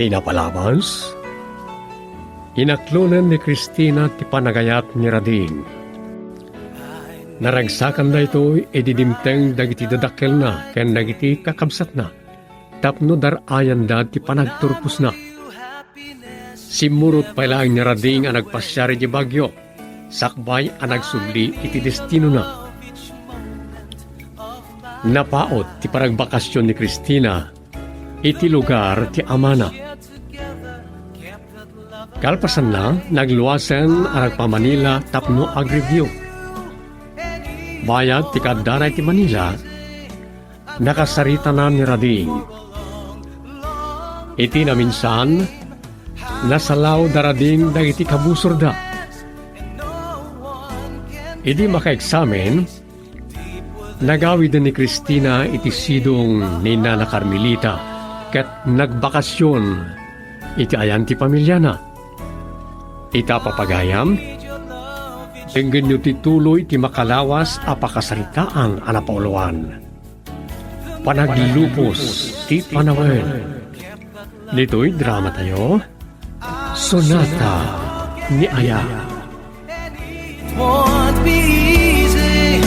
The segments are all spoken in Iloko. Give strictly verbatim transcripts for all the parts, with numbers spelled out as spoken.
Inapalabas, inaklonen ni Cristina ti panagayat ni Rading. Naragsakan daytoy idi dimteng dagiti dadakkelna ken dagiti kakabsatna tapno dar-ayanda ti panagturposna. Simmurot pay laeng ni Rading a nagpasiar iti Baguio, sakbay a nagsubli iti destinona. Napaut ti panagbakasion ni Cristina iti lugar ti amana. Kalpasanna, nagluasen a nagpa-Manila tapno agreview. Bayat ti kaaddana iti Manila, nakasaritana ni Rading. Iti naminsan, nasalaw da Rading dagiti kabusorda. Idi makaeksamen, nagawiden ni Cristina iti sidong ni Nana Carmelita ket nagbakasion iti ayan ti pamiliana. Ita, papagayam, denggenyo ti tuloy ti makalawas a pakasaritaan a napauluan. Panaglupos ti panawen. Ditoy dramatayo, Sonata ni Aya. Won't be easy.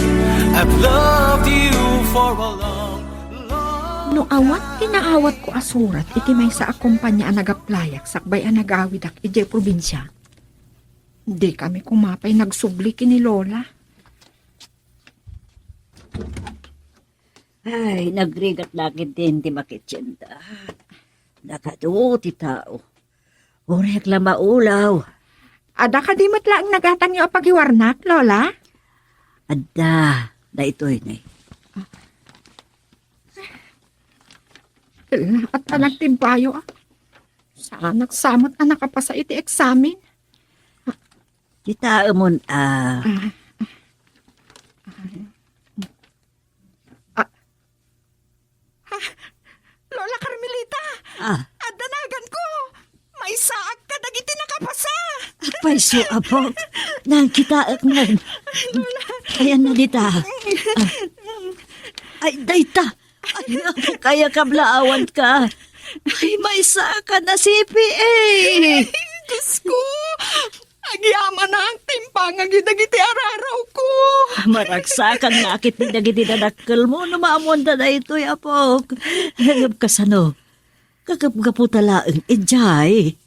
I've loved you for a long, long No awan ti naawatko a surat iti maysa a kompania a nagaplayak sakbay a nagawidak idiay probinsia, dikami koma pay nagsubli ken ni Lola. Ay, nagrigat la ketdin ti makittienda. Dakado ti tao. Uray la maulaw. Adda kadi met laeng nagatangyo a pagiwarnak, Lola? Adda, daytoy ne. At anak ti bayo, ah. Saanak sa met a nakapasa iti eksamen. Kitaemon, ah. Ah. Ah. Ha? Lola Carmelita! Ah. Adda naganko! Maysaak kadagiti nakapasa! Payso, apo. Nakitaek man. Lola. Ayan na dita. Ah. Ay, dayta. Ay, apo, kaya kablaawan ka. Ay, maysaak a nasipi, eh. Diyos ko! Agyamanak ti impangagi dagiti ararawko. Maragsakan nga akit ni dagiti dadakkelmo no maammoanda daytoy, apok. Ngem kasano? Gagapgaputa laeng idiay.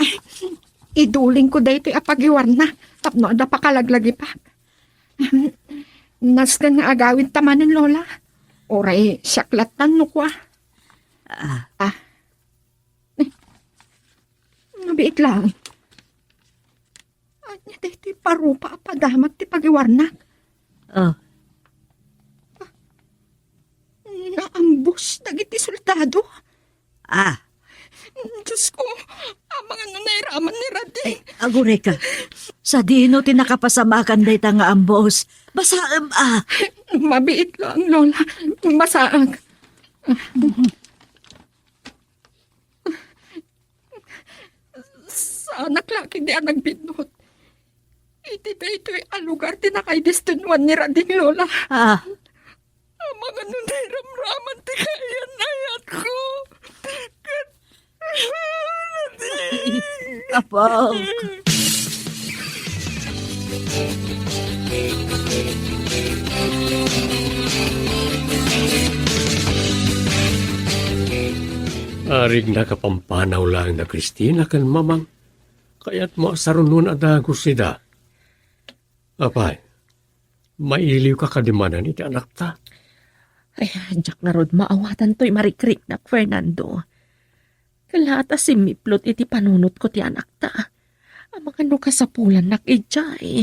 Idulingko daytoy a pagiwarna tapno adda pakalaglagipak. Nasken nga agawidta manen, Lola. Uray siak lattan no kua. Ah. Ah. Mabiit laeng. Ania daytoy parupa a padamat ti pagiwarnak? Oh. Naambos dagiti soldado. Ah. Diyos ko, amangan no nairaman ni Rading. Ay, aguray ka. Sadino ti nakapasamakan dayta nga ambos? Basaem, ah. Mabiit lang, Lola. Basaak. Saanak la ketdi a nagbinnut. Iti daytoy a lugar ti nakaidestinuan ni Rading, Lola. Ah. Amangan no nairamraman ti kayan-ayatko. Ket, Rading. Apok. Arig nakapampanaw laeng da Cristina ken Mamang. Kayatmo a sarunon a dagus ida. Apay, mailiwka kadi manen iti anakta? Ay, diak ngarud maawatan toy marikriknak, Fernando. Kalaat a simmiplot iti panunotko ti anakta. Amangan no kasapulannak idiay.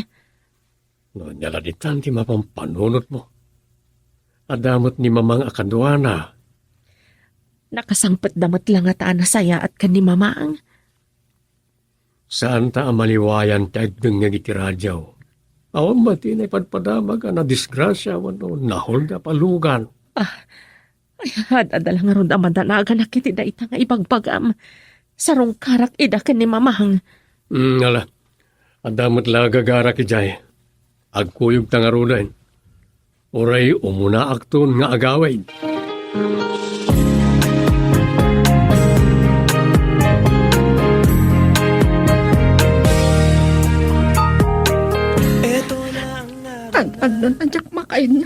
No, ania la ditan ti mapampanunotmo? Adda met ni Mamang a kaduana. Nakasangpetda met la ngata a nasayaat ken ni Mamang. Saanta a maliwayan ti agdengngeg iti radio. Awan met ti naipadpadamag a nadisgrasia wenno naholda a palugan. Ah, ay, ad-adda la ngarud a madanaganak iti dayta nga ibagbagam. Sarungkarak ida ken ni Mamang. Mm, ala. Adda met la gagarak idiay. Agkuyogta ngaruden. Uray umunaakton nga agawid. Addan a diak makainna,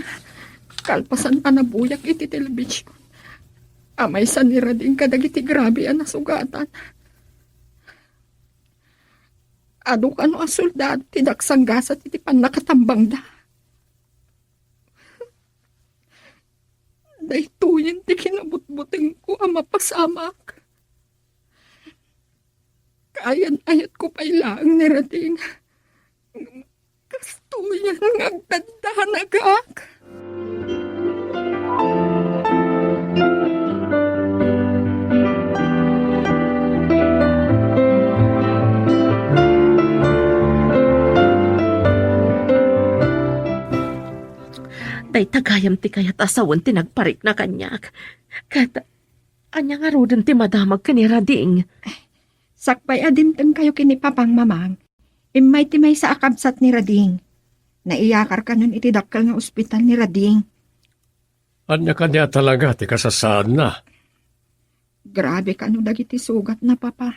kalpasan a nabuyak iti telebision a maysa ni Rading kadagiti grabe a nasugatan. Adu kano a soldado ti daksanggasat iti pannakatambangda. Daytoyen ti kinabutbutengko a mapasamak. Kaayan-ayatko pay laeng ni Rading. Kastoyen nga agdandanagak. Dayta gayam ti kayat a sawen ti nagparikna kaniak. Ket ania ngaruden ti madamag ken ni Rading? Sakbay a dimtengkayo ken ni Papang, Mamang, immay ti maysa a kabsat ni Rading. Naiyakar kanon iti dakkel nga ospital ni Rading. Ania kadi a talaga ti kasasaadna? Grabe kano dagiti sugatna, Papa.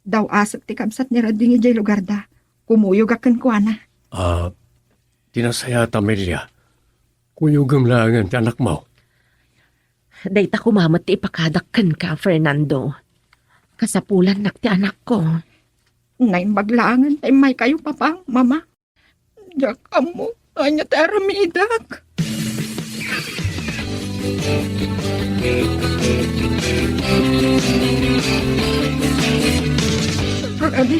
Daw-asek ti kabsat ni Rading idiay lugarda. Kumuyogak kenkuana. Ah, ti nasayaat, Amelia. Kuyogem laengen ti anakmo. Dayta koma met ti ipakadak kenka, Fernando. Kasapulannak ti anakko. Naimbag laengen ta immaykayo, Papa, Mama. Diak ammo no ania ti aramidak. Rani,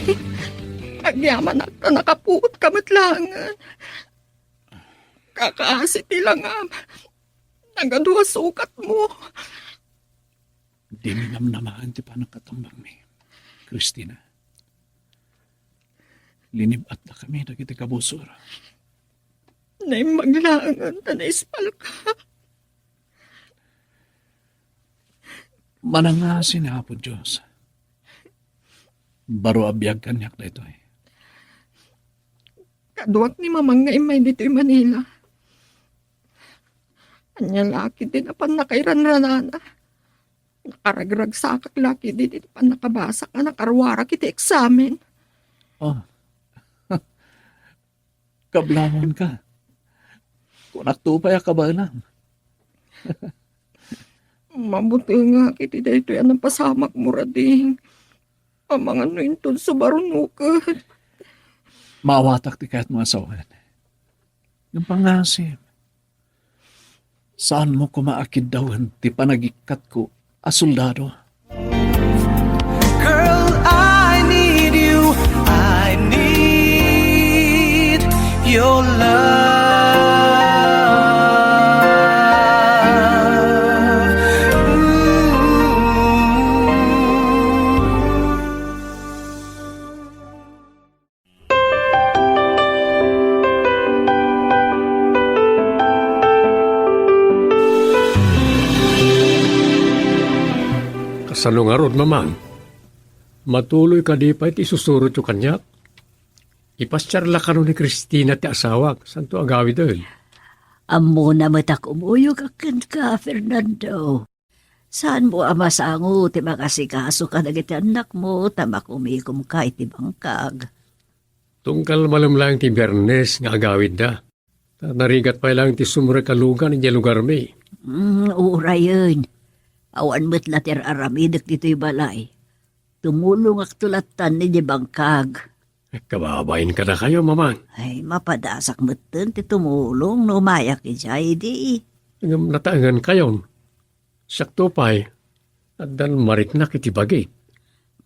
agyamanak ta nakapuotka met laengen. Kakaasi ti langam. Nagadu a sukatmo. Dimi namnamaen ti pannakatambangmi, Christina. Linib-atdakami dagiti kabusor. Naimbag laengen ta naispalka. Manangngasi ni Apo Dios. Baro a biag kaniak daytoy. Kaduak ni Mamang nga immay ditoy Manila. Ania la ketdi a pannakairanranana? Nakaragragsakak la ketdi iti pannakabasak a nakaruarak iti eksamen. Oh. Kablawanka. Kunakto pay a kabaelam. Mabutengak iti daytoy a napasamakmo, Rading. Amangan no inton subarunoken. Maawatak ti kayatmo a sawen. Ngem pangngasim, saanmo koma a kiddawen ti panagikkatko a soldado. Girl, I need you. I need your love. Ooh. Kasano ngarud, Mamang? Matuloy kadi pay ti isusurotyo kaniak? Ipasiar la kano ni Christina ti asawak, santo agawiden. Ammona met a kumuyogak kenka, Fernando. Saanmo a masango ti mangasikaso kadagiti annakmo ta makumikomka iti bangkag. Tunggal malem laeng ti Biernes nga agawidda. Ta narigat pay laeng ti sumrek a lugan idiay lugarmi. Mm, uurayen. Awan met la ti ar-aramidek ditoy balay. Tumulongakto lattan idiay bangkag. Kababain kadakayo, Mamang. Ay, mapadasak metten ti tumulong no umayak idiay, di. Ngem nataengankayon. Siakto pay, addan mariknak iti bagik.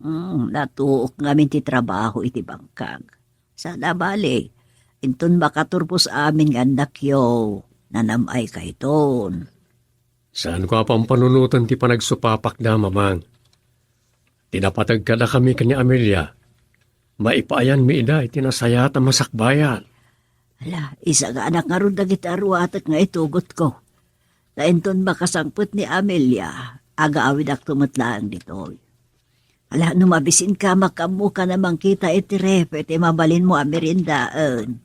Mm, natuok ngamin ti trabaho iti bangkag. Saan a bale, inton makaturpos amin nga annakyo, nanam-ay kayton. Saanko a pampanunoten ti panagsupapakda, Mamang. Ti napateg kadakami ken ni Amelia, maipaayanmi ida iti nasayaat a masakbayan. Ala, isagaanak ngarud dagiti aruatek nga itugotko. Ta inton makasangpet ni Amelia, agawidakto met laeng ditoy. Ala, no mabisinka, ammoka a mangkita iti ref iti mabalinmo a meriendaen.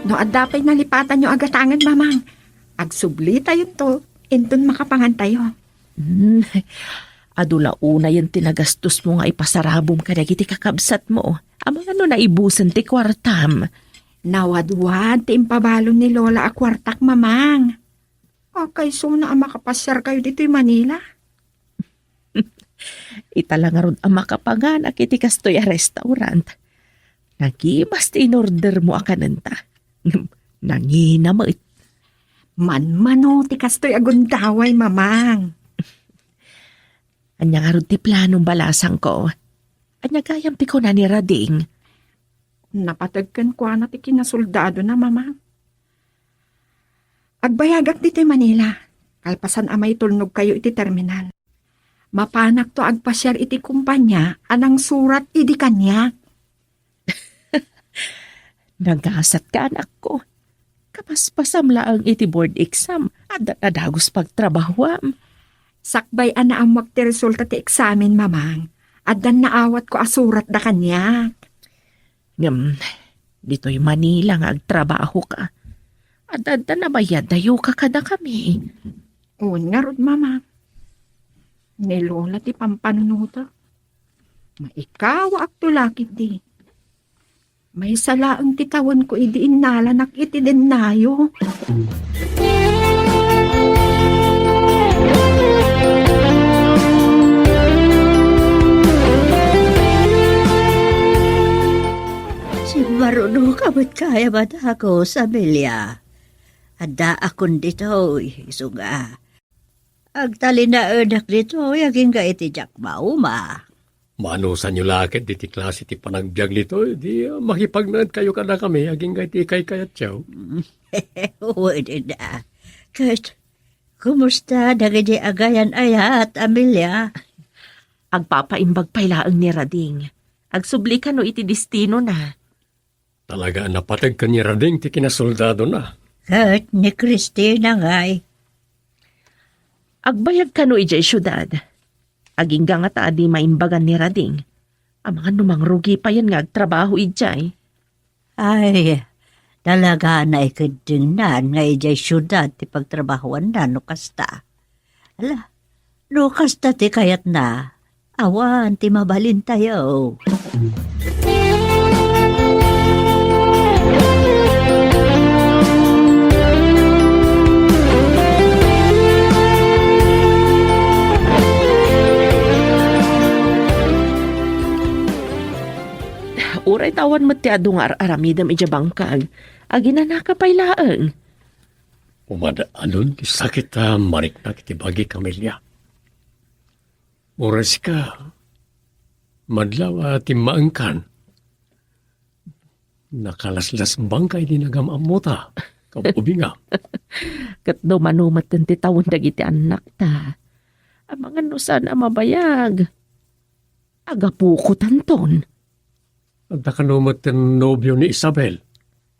No adda pay nalipatanyo a gatangen, Mamang, Agsublitayonto, inton makapangantayo. Hmm, adu la unayen ti nagastosmo nga ipasarabom kadagiti kakabsatmo. Amangan no naibusen ti kuartam. Nawadwad ti impabalon ni Lola a kuartak, Mamang. Kakaisuna a makapasiarkayo ditoy Manila. Ita la ngarud a makapanganak iti kastoy a restaurant. Nagimas ti inordermo a kanenta. Ngem nangina met. Manmano ti kastoy a gundaway, Mamang. Ania ngarud ti planom, balasangko? Ania gayam ti kuna ni Rading? Napateg kenkuana ti kinasoldadona, Mamang. Agbayagak ditoy Manila, kalpasan a maitulnogkayo iti terminal. Mapanakto a agpasiar iti kompania a nangsurat idi kaniak. Nagasatka, anakko. Kapaspasam laeng iti board exam, adda a dagus pagtrabahuam. Sakbay a naammoak ti resulta ti eksamen, Mamang, addan naawatko a suratda kaniak. Ngem, ditoy Manila nga agtrabahoka, adda-adda nabayaddayoka kadakami. Wen ngarud, Mama. Ni Lola ti pampanunotak. Maikawaakto la ketdi. Maysa laeng ti tawenko idi innalanak iti dennayo. Simmarunoka met gayam a dagus, Amelia. Addaakon ditoy, isu nga agtalinaedak ditoy agingga iti diak mauma. Manusanyo la ket ditoy klase ti panagbiag ditoy, di, ah, makipagnaedkayo kadakami agingga iti ikaykayatyo. Wen a. Ket kumusta dagiti agayan-ayat, Amelia? Agpapaimbag pay laeng ni Rading. Agsubli kano iti destinona. Talaga a napateg ken ni Rading ti kinasoldadona. Ket ni Cristina ngay? Agbayag kano idiay siudad. Agingga ngata a di maimbagan ni Rading. Amangan no mangrugi payen nga agtrabaho idiay. Ay, talaga a naikeddengnan nga idiay siudad ti pagtrabahoanna no kasta. Ala, no kasta ti kayatna, awan ti mabalintayo. Uray ta awan met ti adu nga ar-aramidem idiay bangkag, aginanaka pay laeng. Umad-adun ti sakit a mariknak iti bagik, Amelia. Uray sika, madlaw a timmaengkan. Nakalaslasbangka idi nagam-ammota, kaubingam. Ket no mano metten ti tawen dagiti annakta. Amangan no saan a mabayag. Agapuko tanton. Adda kano metten nobio ni Isabel?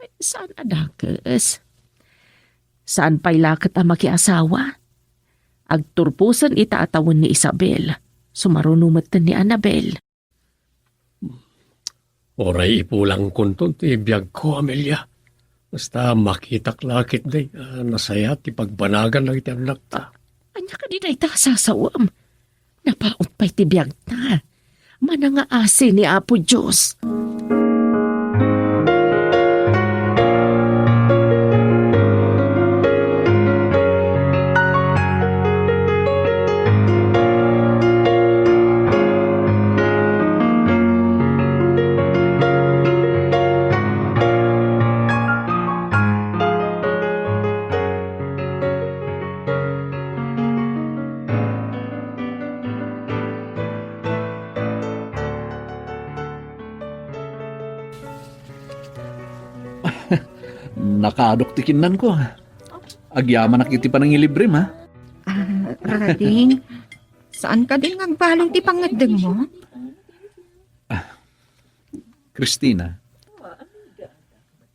Ay, saan a dakes. Saan pay la ket a makiasawa? Agturposen ita a tawen ni Isabel. Sumaruno metten ni Anabel. Uray ipulangkonton ti biagko, Amelia. Basta makitak la ketdi a nasayaat ti pagbanagan dagiti annakta. Ania kadi dayta a sasawem? Napaut pay ti biagta. Manangaasi ni Apo Dios. Nakaadok ti kinnanko. Agyamanak iti panangilibrem, ha? Ah, Rading, saan kadin nga agbalin ti pangngeddengmo? Ah, Christina,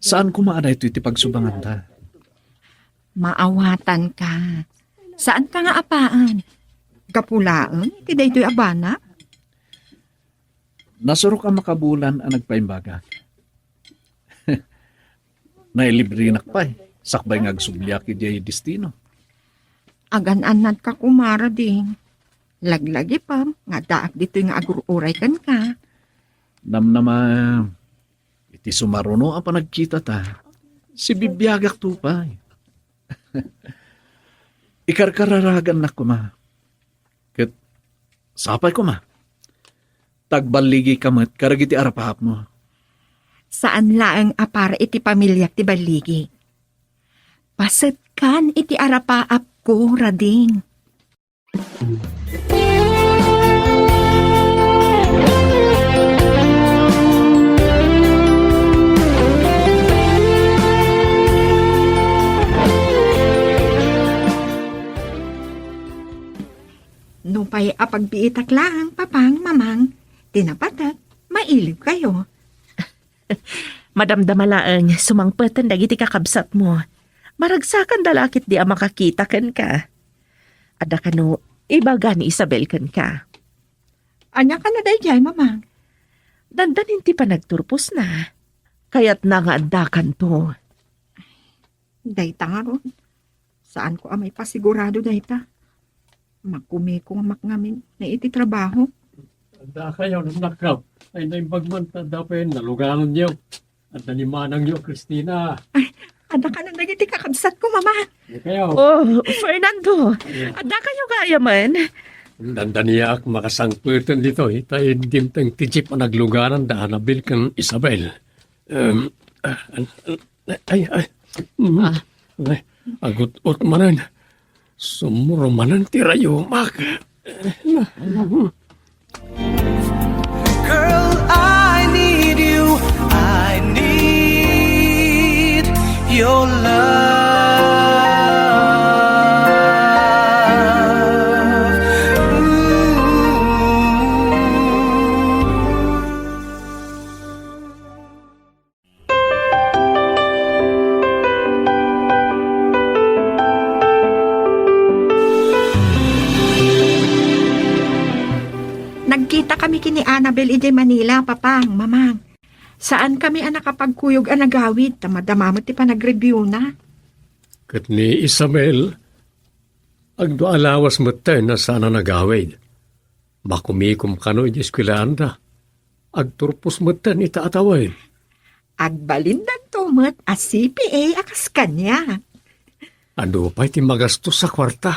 saan koma a daytoy ti pagsubanganta? Maawatanka. Saanka nga apaen? Gapu laeng iti daytoy a bana? Nasurok a makabulan a nagpaimbagak. Nailibrenak pay. sakbay nga agsubliak idiay destino. Agan-annadka koma, Rading. Laglagipem nga addaak ditoy nga agur-uray kenka. Namnama, iti sumaruno a panagkitata, sibibiagakto pay. Ikarkararagannak koma. Ket sapay koma. Ta agballigika met kadagiti arapaapmo. Saan laeng a para iti pamiliak ti balligi. Pasetkan iti arapaapko, Rading. Nupay a pagbiitak laeng, Papang, Mamang, ti napatek, mailibkayo. Madamdama laeng, sumangpeten dagiti kakabsatmo. Maragsakanda la ketdi a makakita kenka. Adda kano ibaga ni Isabel kenka? Ania kano daydiay, Mamang? Dandanin ti panagturposna. Kayatna nga addakanto. Dayta ngarud, saanko a maipasigurado dayta. Makumiko nga makngamin na iti trabaho. Adda kayo, nanakkaw. Ay, naimbag man, ta adda pay nalugananyo. Adda ni manangyo, Christina. Ay, adda kanan dagiti kakabsatko, Mama. Di kayo. Oh, Fernando, Yeah. Adda kayo gayamen? Dandaniak makasangpeten ditoy, ta idimteng ti jeep a nagluganan da Annabel ken Isabel. Em, ah, an-, an-, ay, ay. Mm. Ah. Ay, agut-ut manen. Sumuro manen ti rayumak. Girl, I need you. I need your love. Ooh. Nagkita kami ken ni Annabel idiay Manila, Papang, Mamang. Saan kami a nakapagkuyog a nagawid, ta madama met ti panagreviewna. Ket ni Isabel, agdua a lawas metten a saan a nagawid. Makumikom kano iti eskuelaanda. Agturpos metten ita a tawen. Agbalindanto met a C P A a kas kaniak. Adu pay ti magastos a kuarta.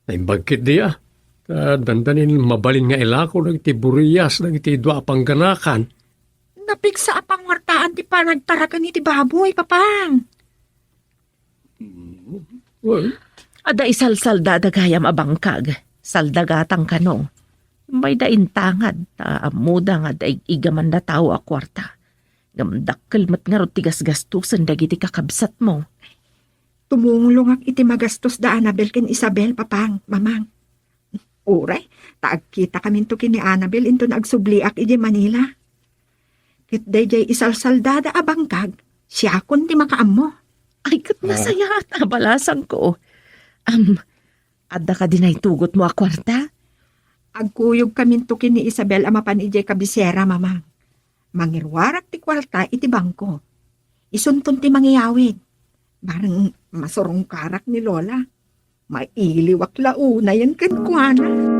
Naimbag ketdi a, ta dandanin mabalin nga ilako dagiti burias dagiti dua a pangganakan. Napigsa a panguartaan ti panagtaraken iti baboy, Papang. Mm. Well. Adda isalsaldada gayam a bangkag. Salda gatang kano. Mayda intangad, ta ammoda nga adda ig-igamanda tao a kuarta. Ngem dakkel met ngarud ti gasgastosen dagiti kakabsatmo. Tumulongak iti magastos da Annabel ken Isabel, Papang, Mamang. Uray, ta agkitakaminto ken ni Annabel inton agsubliak idiay Manila. Ket daydiay isalsaldada a bangkag, siakon ti makaammo. Ay, ket Ah. nasayaat a balasangko. Am, adda kadi naitugotmo a kuarta? Agkuyogkaminto ken ni Isabel a mapan idiay kabisera, Mamang. Mangiruarak ti kuarta iti bangko. Isunton ti mangiyawid. Bareng masurungkarak ni Lola. Mailiwak la unayen kenkuana.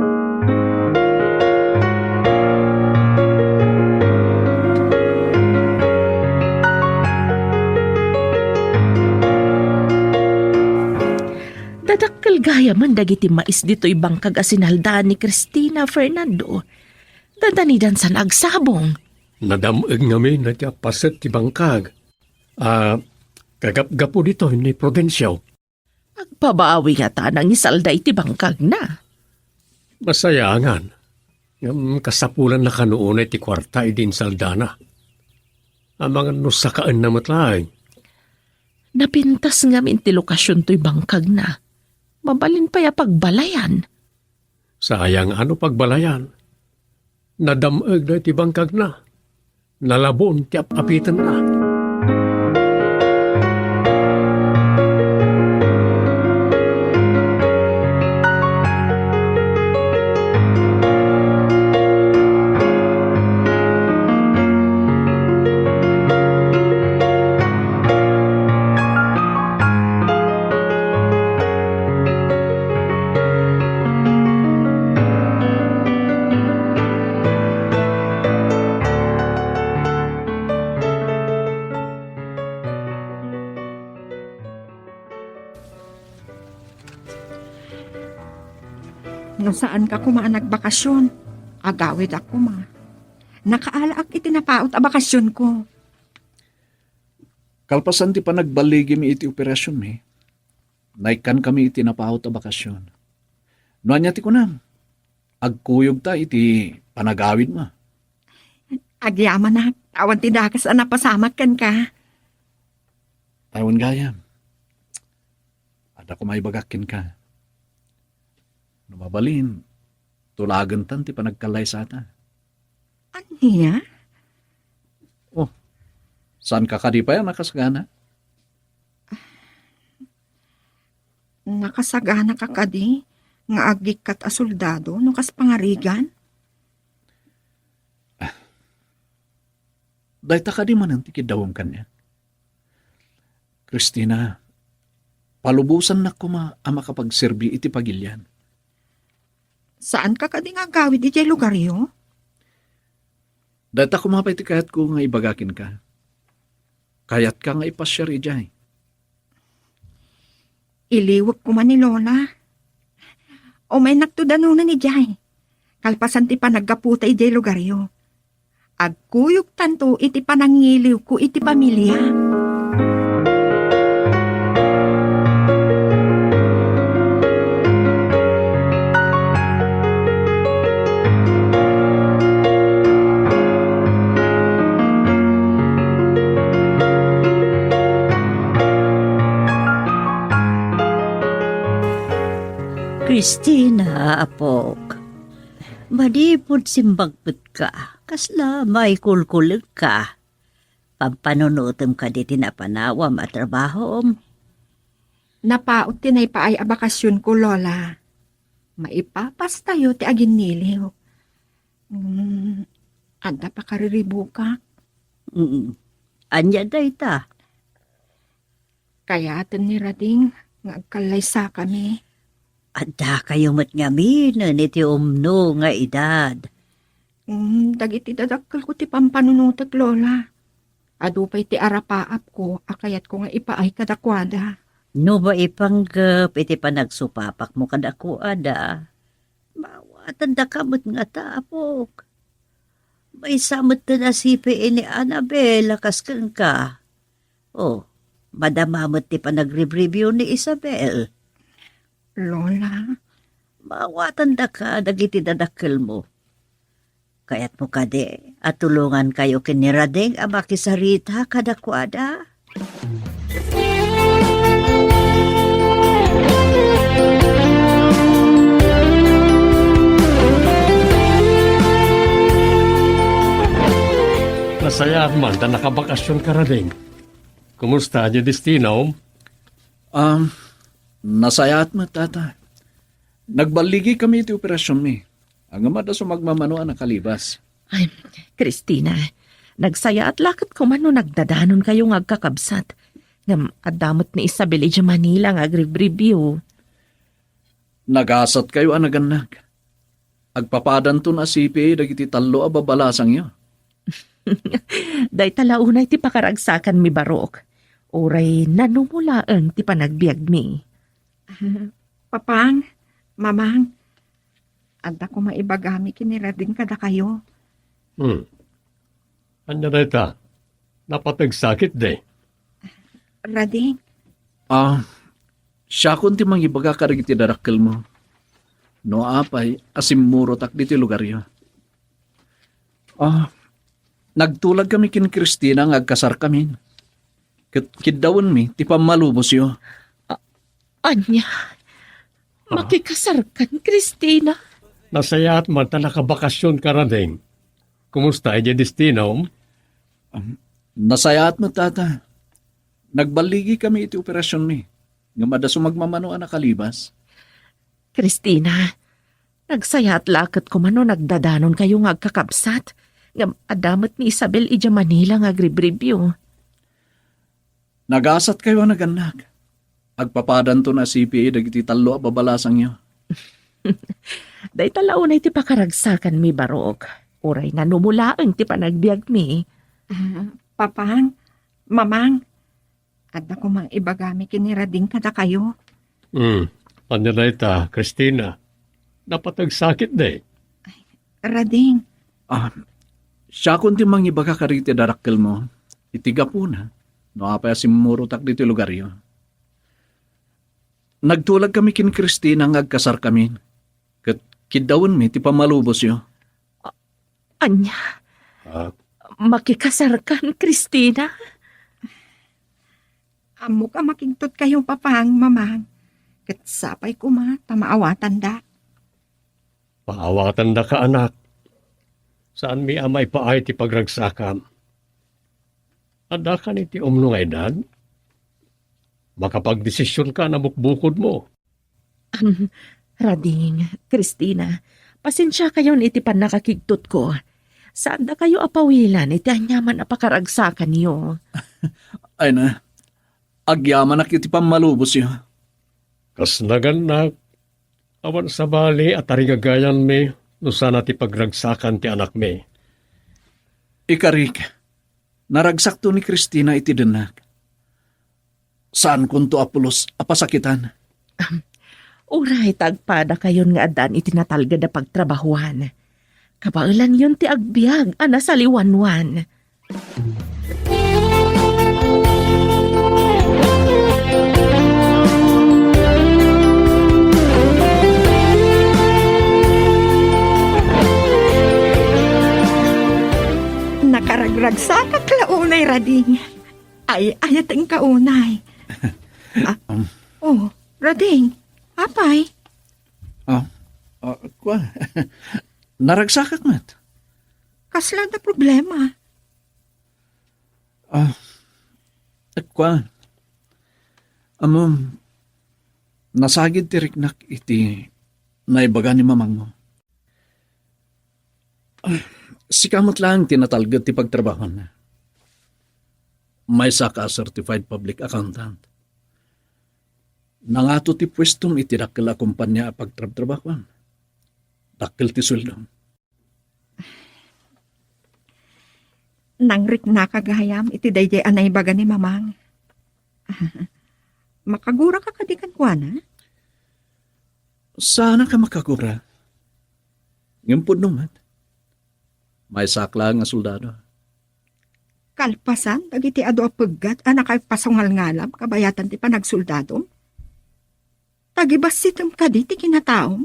Dadakkel gayamen dagiti mais ditoy bangkag a sinaldaan ni Christina, Fernando. Dadanidan san agsabong. Nadam-eg ngamin ti appaset ti bangkag. Ah, kagapgapu ditoy ni Prudencio. Agpabawi ngata nangisalda iti bangkagna. Masayangan. Ngem kasapulanna kano unay ti kuarta idi insaldana. Amangan no sakaenna met laeng. Napintas ngamin ti lokasyon toy bangkagna. Mabalin pay a pagbalayan. Sayang a no pagbalayan. Nadam-eg daytoy bangkagna. Nalabon ti ap-apitenna. Saanka koma a nagbakasyon. Agawidak koma. Nakaalaak iti napaut a bakasyonko. Kalpasan ti panagballigimi iti operasionmi, naikkankami iti napaut a bakasyon. No ania ti kunam, agkuyogta iti panagawidmo. Agyamanak, awan ti dakes a napasamak kenka. Awan gayam. Adda koma ibagak kenka. No mabalin, tulagentan ti panagkallaysata. Ania? Oh, saanka kadi pay a nakasagana? Nakasagana ka kadi nga agikkat a soldado no kas pangarigan? Dayta kadi manen ti kiddawem kaniak. Christina, palubosannak koma a makapagserbi iti pagilian. Saanka kadi nga agawid idiay lugaryo? Dayta koma pay ti kayatko nga ibaga kenka. Kayatka nga ipasiar idiay? Iliwek koma ni Lola. Umaynakto danonen idiay. Kalpasan ti panaggaputa idiay lugaryo. Agkuyogtanto iti panangiliwko iti pamilia. Christina, apok. Manipud simbagpetka, kasla maikulkulekka. Pampanunotem kadi ti napanawam a trabahom? Napaut ti naipaay a bakasyonko, Lola. Maipapastayo ti aginniliw. Mm, adda pakariribukak. Mm. Ania dayta? Kayaten ni Rading nga agkallaysakami. Addakayo met ngaminen iti umno nga edad. Mm, dagiti dadakkelko ti pampanunotek, Lola. Adu pay ti arapaapko a kayatko nga ipaay kadakuada. No maipanggep iti panagsupapakmo kadakuada, mawatandaka met ngata, apok. Maysa metten a sipi ni Annabel a kas kenka. Oh, madama met ti panagribribio ni Isabel. Lola? Mawatandaka dagiti dadakkelmo. Kayatmo kadi a tulongankayo ken ni Rading a makisarita kadakuada? Nasayaat man ta nakabakasionka, Rading. Kumusta diay destinom? Um, nasayaat met, Tata. Nagballigikami iti operasionmi. Ngem adda sumagmamano a nakalibas. Ay, Christina, nagsayaat la ket koma no nagdadanonkayo nga agkakabsat. Ngem adda met ni Isabel idiay Manila nga agribribio. Nagasatkayo a nagannak. Agpapadanton a sipi dagiti tallo a babalasangyo. Dayta la unay ti pakaragsakanmi, barok. Uray nanumo laeng ti panagbiagmi. Ah, Papang, Mamang, adda koma ibagami ken ni Rading kadakayo. Hmm. Ania dayta? Napateg sakit, di? Rading. Ah, siakon ti mangibaga kadagiti dadakkelmo. No apay a simmurotak ditoy lugaryo. Ah, nagtulagkami ken Christina nga agkasarkami. Ket kiddawenmi ti pammalubosyo. A-, ania? Ah? Makikasarkan, Christina? Nasayaat man ta nakabakasionka, Rading. Kumusta idiay destinom? Um, nasayaat met, Tata. Nagballigikami iti operasionmi. Ngem adda sumagmamano a nakalibas. Christina, nagsayaat la ket koma no nagdadanonkayo nga agkakabsat. Ngem adda met ni Isabel idiay Manila nga agribribio. Nagasatkayo a nagannak. Agpapadanton a sipi dagiti tallo a babalasangyo. Dayta la unay ti pakaragsakanmi, barok. Uray nanumo laeng ti panagbiagmi. Ah, Papang, Mamang, adda koma ibagami ken ni Rading kadakayo. Hmm. Ania dayta, Christina? Napateg sakit, de. Rading. Ah, siakon ti mangibaga kadagiti daddakkelmo iti gapuna no apay a simmurotak ditoy lugaryo. Nagtulag kami ken Christina nga agkasar kami, ket kiddawenmi ti pammalubosyo. A-, ania? Ah. Makikasarkan, Christina? Ammok a makigtotkayo, Papang, Mamang. Ket sapay koma ta maawatanda. Paawatandaka, anak. Saanmi a maipaay ti pagragsakam. Addakan iti umno nga edad? Makapagdesisionka a nabukbukodmo. Am, Rading, Christina, pasensiakayon iti pannakakigtotko. Saandakayo a pawilan iti aniaman a pakaragsakanyo. Ay na, agyamanak iti pammalubosyo. Kas nagannak, awan sabali a tarigagayanmi no sana ti pagragsakan ti anakmi. Ikarik, naragsakto ni Christina iti dennak. Saankonto a pulos a pasakitan. Uray ta agpadakayon nga addaan iti natalged a pagtrabahuan. Kabaelanyon ti agbiag a nasaliwanwan. Nakaragragsakak la unay, Rading. Ay, ayatenka unay. Ah, Um. Oh, Rading, apay? Ah, ah, kua. Naragsakak met. Kasla da problema? Ah, kua. Ammom, nasagid ti riknak iti naibaga ni mamangmo. Ah, sika met laeng ti natalged ti pagtrabahuanna. Maysaka a certified public accountant. Nangato ti puestom iti dakkel a kompania a pagtrabtrabahuam. Dakkel ti sueldom. Nangriknaka gayam iti daydiay a naibaga ni Mamang. Makaguraka kadi kenkuana? Saanak a makagura. Ngem pudno met. Maysak laeng a soldado. Kalpasan dagiti adu a peggat a nakaipasungalngalam kabayatan ti panagsoldadom? Tagibassitem kadi ti kinataom?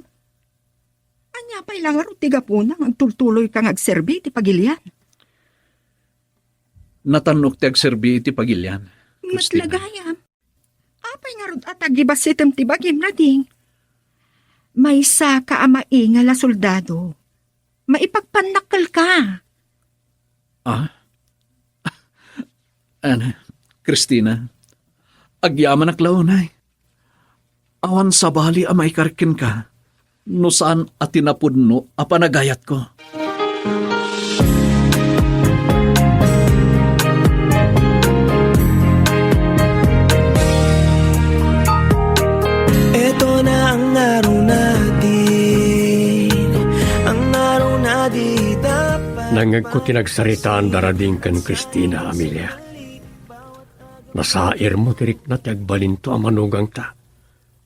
Ania pay la ngarud ti gapuna nga agtultuloyka nga agserbi iti pagilian? Natannok ti agserbi iti pagilian, Christina. Met la gayam. Apay ngarud a tagibassitem ti bagim, Rading? Maysaka a maingal a soldado. Maipagpannakkelka. Ah? Ana, Christina, agyamanak la unay. Awan sabali a maikar kenka no saan a ti napudno a panagayatko. Ito na ang araw natin, ang araw na di dapat. Nangngegko ti nagsaritaan da Rading ken Christina, Amelia. Nasairmo ti rikna ti agbalinto a manugangta.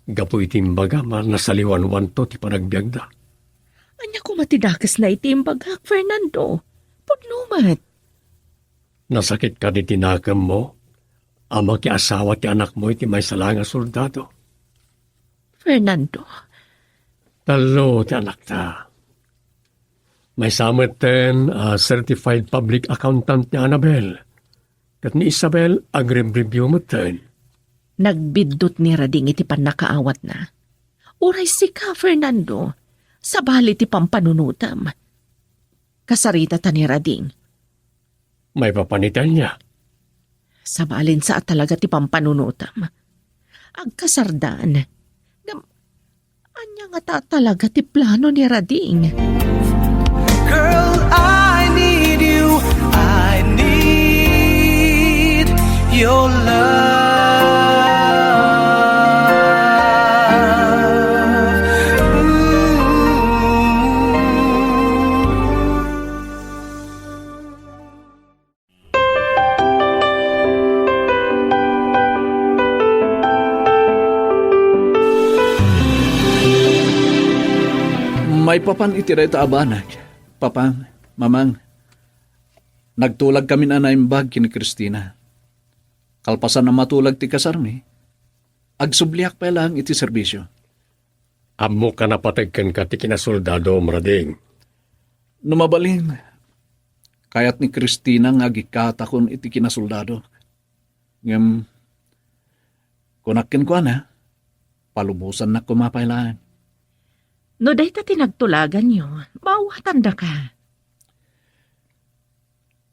Gapu iti imbagam a nasaliwanwanto ti panagbiagda. Ania koma ti dakesna iti imbagak, Fernando? Pudno met. Nasakit kadi ti nakemmo a makiasawa ti anakmo iti maysa laeng a soldado? Fernando. Tallo ti anakta. Maysa metten a certified public accountant ni Annabel. Ket ni Isabel, agrebribio metten. Nagbiddut ni Rading iti pannakaawatna. Uray sika, Fernando, sabali ti pampanunotem. Kasaritata ni Rading. Maipapan iti ania? Sabalinsa a talaga ti pampanunotem. Agkasardan. Ngem, ania ngata a talaga ti plano ni Rading? Girl, I need you. I need your love. Ooh. Maipapan iti dayta a banag, Papang, Mamang, nagtulagkamin a naimbag ken ni Cristina. Kalpasan a matulag ti kasarmi, agsubliak pay laeng iti serbisio. Ammok a napateg kenka ti kinasoldado, Rading. No mabalin, kayat ni Cristina nga agikkatakon iti kinasoldado. Ngem, kunak kenkuana, palubosannak koma pay laeng. No dayta ti nagtulaganyo, maawatandaka.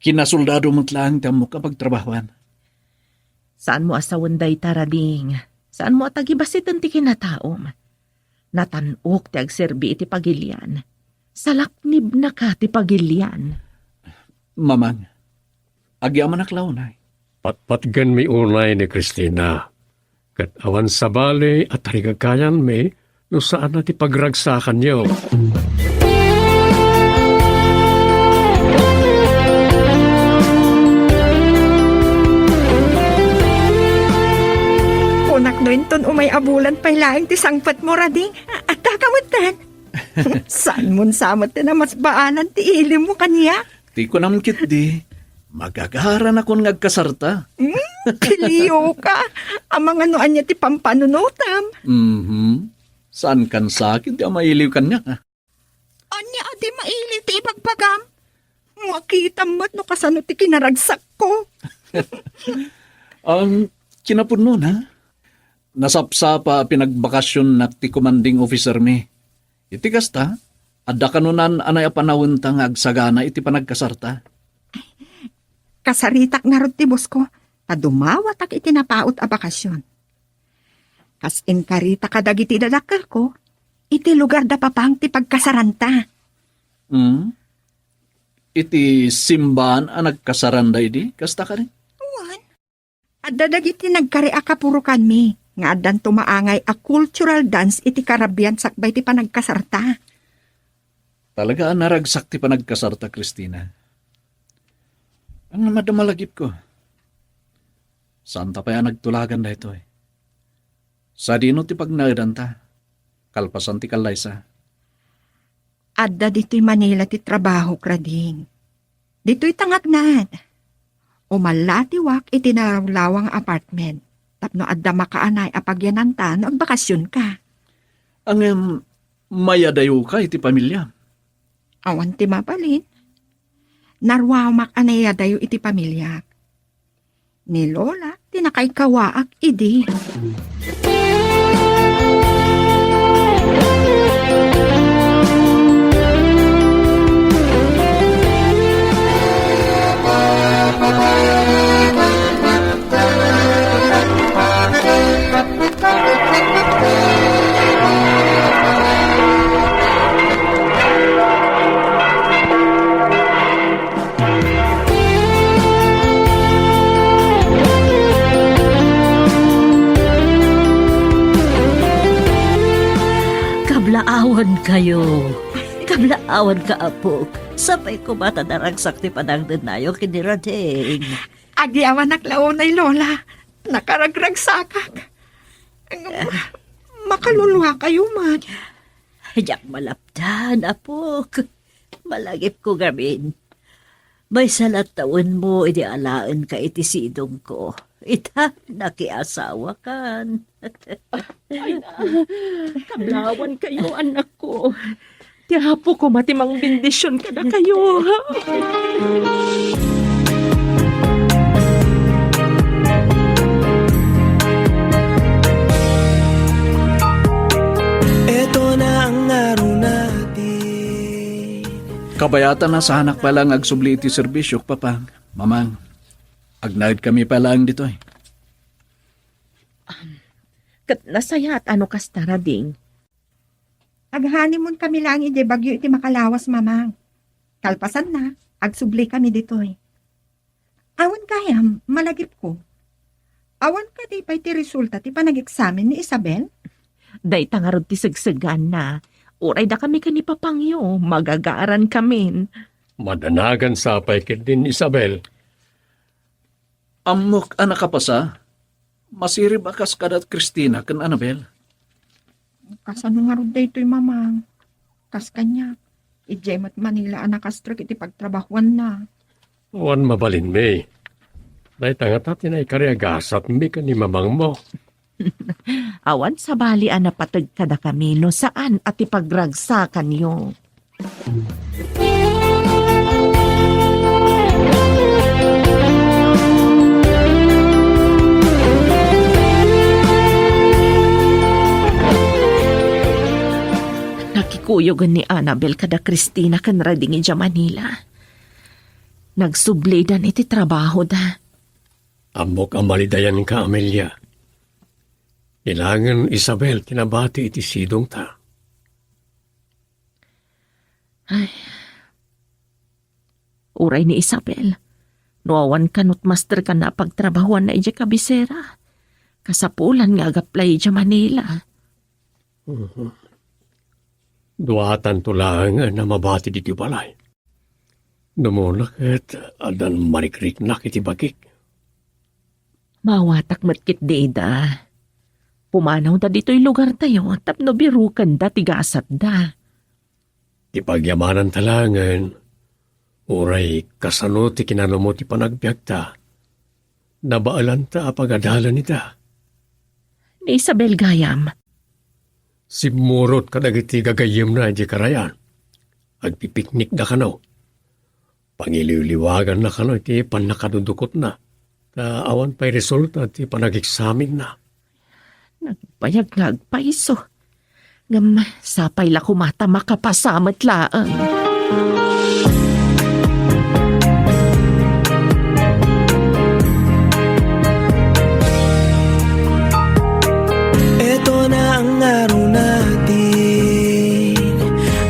Kinasoldado met laeng ti ammok a pagtrabahoan. Saanmo a sawen dayta, Rading. Saanmo a tagibasiten ti kinataom. Natan-ok ti agserbi iti pagilian. Salaknibnaka ti pagilian. Mamang, agyamanak la unay. Patpatgenmi unay ni Cristina. Ket awan sabali a tarigagkayanmi no saan a ti pagragsakanyo. Kunak no inton umay a bulan pay laeng ti sangpetmo, Rading, a-, adda ka metten. Saanmon sa met ti namasbaanan ti ilimmo kaniak? Ti kunam ketdi, magagaranakon nga agkasarta. Hmm, kiliyoka. Amangan no ania ti pampanunotam. Mhm. Saankan sa ketdi a mailiw kaniak, a? Ania a di mailiw ti ibagbagam? Makitam met no kasano ti kinaragsakko. Ang kinapudnona, nasapsapa a pinagbakasionnak ti commanding officer mi. Iti kasta, adda kanunan a nayapanawenta nga agsagana iti panagkasarta. Kasaritak ngarud ti bosko, ta dumawatak iti napaut a bakasion. Kas inkarita kadagiti dadakkelko, iti lugar da Papang ti pagkasaranta. Hmm? Iti simbaan a nagkasaranda idi, kasta kadi? Wen. Adda dagiti nagkari a kapurokanmi nga addanto maangay a cultural dance iti karabian sakbay ti panagkasarta. Talaga a naragsak ti panagkasarta, Cristina. Ang madama lagipko. Saanta pay a nagtulagan daytoy. Sadino ti pagnaedanta? Kalpasan ti kallaysa. Adda ditoy Manila ti trabahok, Rading. Ditoy ta nga agnaed. Umalatiwak iti nalawlawa nga apartment tapno adda makaanay a pagyananta no agbakasionka. Ngem, mayadayoka iti pamiliam? Awan ti mabalin. Naruamak a nayadayo iti pamiliak. Ni Lola ti nakaikawaak idi. Kablaawan kayo. Kablaawan ka, apok. Sapay koma ta naragsak ti panagdennayo ken ni Rading. Agyawanak la unay, Lola. Nakaragragsakak. Makaluluakayo man. Diak malapdan, apok. Malagipko ngamin. Maysa la tawenmo idi alaenka iti sidongko. Ita, nakiasawakan. Ay, ah, kablaawan kayo, anakko. Ti Apo koma ti mangbendision kadakayo. Eto na ang ngarunati. Kabayatan a saanak pay laeng agsubli iti serbisiok, Papang, Mamang. Agnaedkami pay laeng ditoy. Ket nasayaat a no kasta, Rading. Ag-honeymoon kami laeng idiay Baguio iti makalawas, Mamang. Kalpasanna, agsubli kami ditoy. Awan gayam, malagipko. Awan kadi pay ti resulta ti panag-eksamen ni Isabel? Dayta ngarud ti segseganna. Uray dakami ken ni Papangyo, magagarankamin. Madanagan sa pay ketdin, Isabel. Ammok a nakapasa, masirib a kas kada Cristina ken Anabel. Kasano ngarud daytoy, Mamang? kas kaniak. Idiay met Manila a nakastrek iti pagtrabahuanna. Awan mabalinmi. Dayta ngata ti naikari a gasatmi ken ni mamangmo. Awan sabali a napateg kadakami no saan a ti pagragsakanyo. Nakikuyogen ni Annabel kada Cristina ken Rading idiay Manila. Nagsublidan iti trabahoda. Ammok a malidayanka, Amelia. Kailangan Isabel ti nabati iti sidongta. Ay. Uray ni Isabel, no awan kano ti masterkanna a pagtrabahuanna idiay kabisera, kasapulan nga agaplay idiay Manila. Mhm. Duatanto laengen a mabati ditoy balay. Dumuna ket addan marikriknak iti bagik. Maawatak met ketdi ida. Pumanawda ditoy lugartayo tapno birukenda ti gasatda. Ti pagyamananta laengen, uray kasano ti kinanumo ti panagbiagta, nabaelanta a pagadalan ida. Ni Isabel gayam. Simmurot kadagiti gagayyemna idiay karayan. Agpipiknikda kano. Pangiliwliwaganna kano iti pannakadudukotna, ta awan pay resulta ti panageksamenna. Nagbayag nga agpayso. Ngem sapay la koma ta makapasa met laeng. Eto na ang araw natin,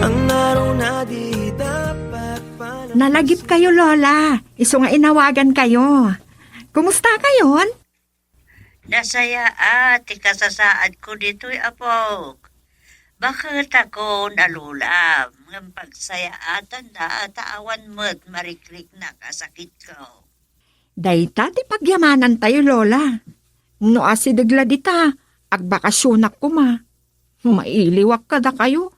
ang araw na di dapat palampasin. Nalagipkayo, Lola. Isu nga inawagankayo. Kumusta kayon? Nasayaat ti kasasaadko ditoy, apok. Baketakon a Lola, ngem pagsayaatanda ta awan met marikriknak a sakitko. Dayta ti pagyamanantayo, Lola. No asideg la dita, agbakasionak koma. Mailiwak kadakayo.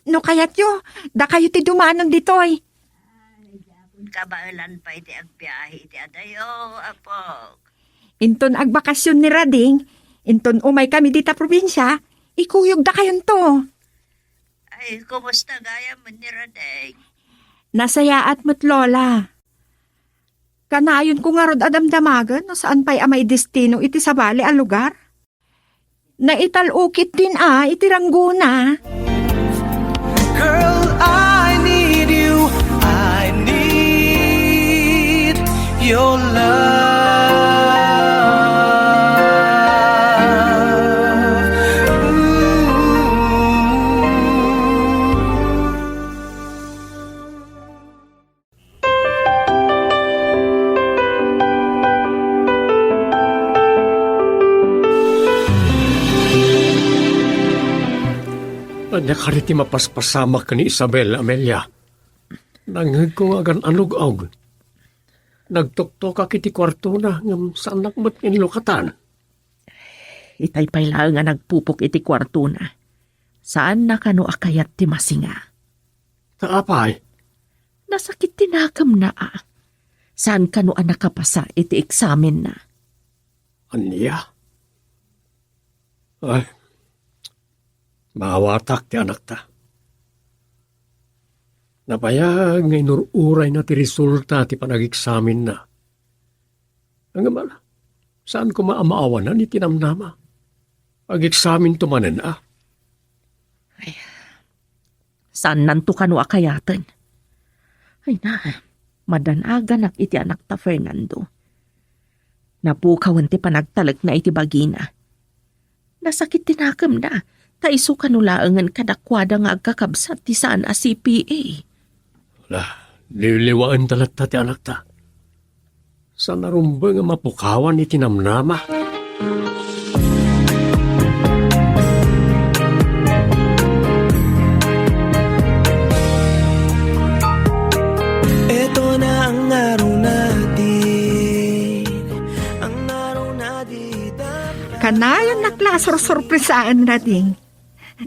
No kayatyo, dakayo ti dumanon ditoy. Kabaelan pay ti agbiahe iti adayo, apok. Inton agbakasion ni Rading, inton umaykami dita probinsia, ikuyogdakayonto. Ay, kumusta gayam ni Rading? Nasayaat met, Lola. Kanayonko ngarud a damdamagen no saan pay a maidestino iti sabali a lugar. Naital-o ketdin a iti ranggona. Girl, I need you. I need your love. Ooh. Ania kadi ti mapaspasamak ken ni Isabel, Amelia? Nangngegko nga agan-anug-og. Nagtuktokak iti kuartona, ngem saannak met nga inlukatan. Itay pay laeng a nagpupok iti kuartona. Saanna kano a kayat ti masinga. Ta apay? Nasakit ti nakemna a. Saan kano a nakapasa iti eksamenna. Ania? Ay, maawatak ti anakta. Nabayag nga inur-urayna ti resulta ti panageksamenna. Ngem ala, saan koma a maawanan iti namnama. Ageksamento manen a. Ay, saannanto kano a kayaten. Ay na, madanaganak iti anakta, Fernando. Napukawen ti panagtalekna iti bagina. Nasakit ti nakemna, ta isu kano laengen kadakuada nga agkakabsat ti saan a C P A. Ala, liwliwaenta latta ti anakta. Saan a rumbeng a mapukawan iti namnama. Eto na ang araw natin, ang araw na di dapat. Kanayon nak la a sursurpresaan, Rading.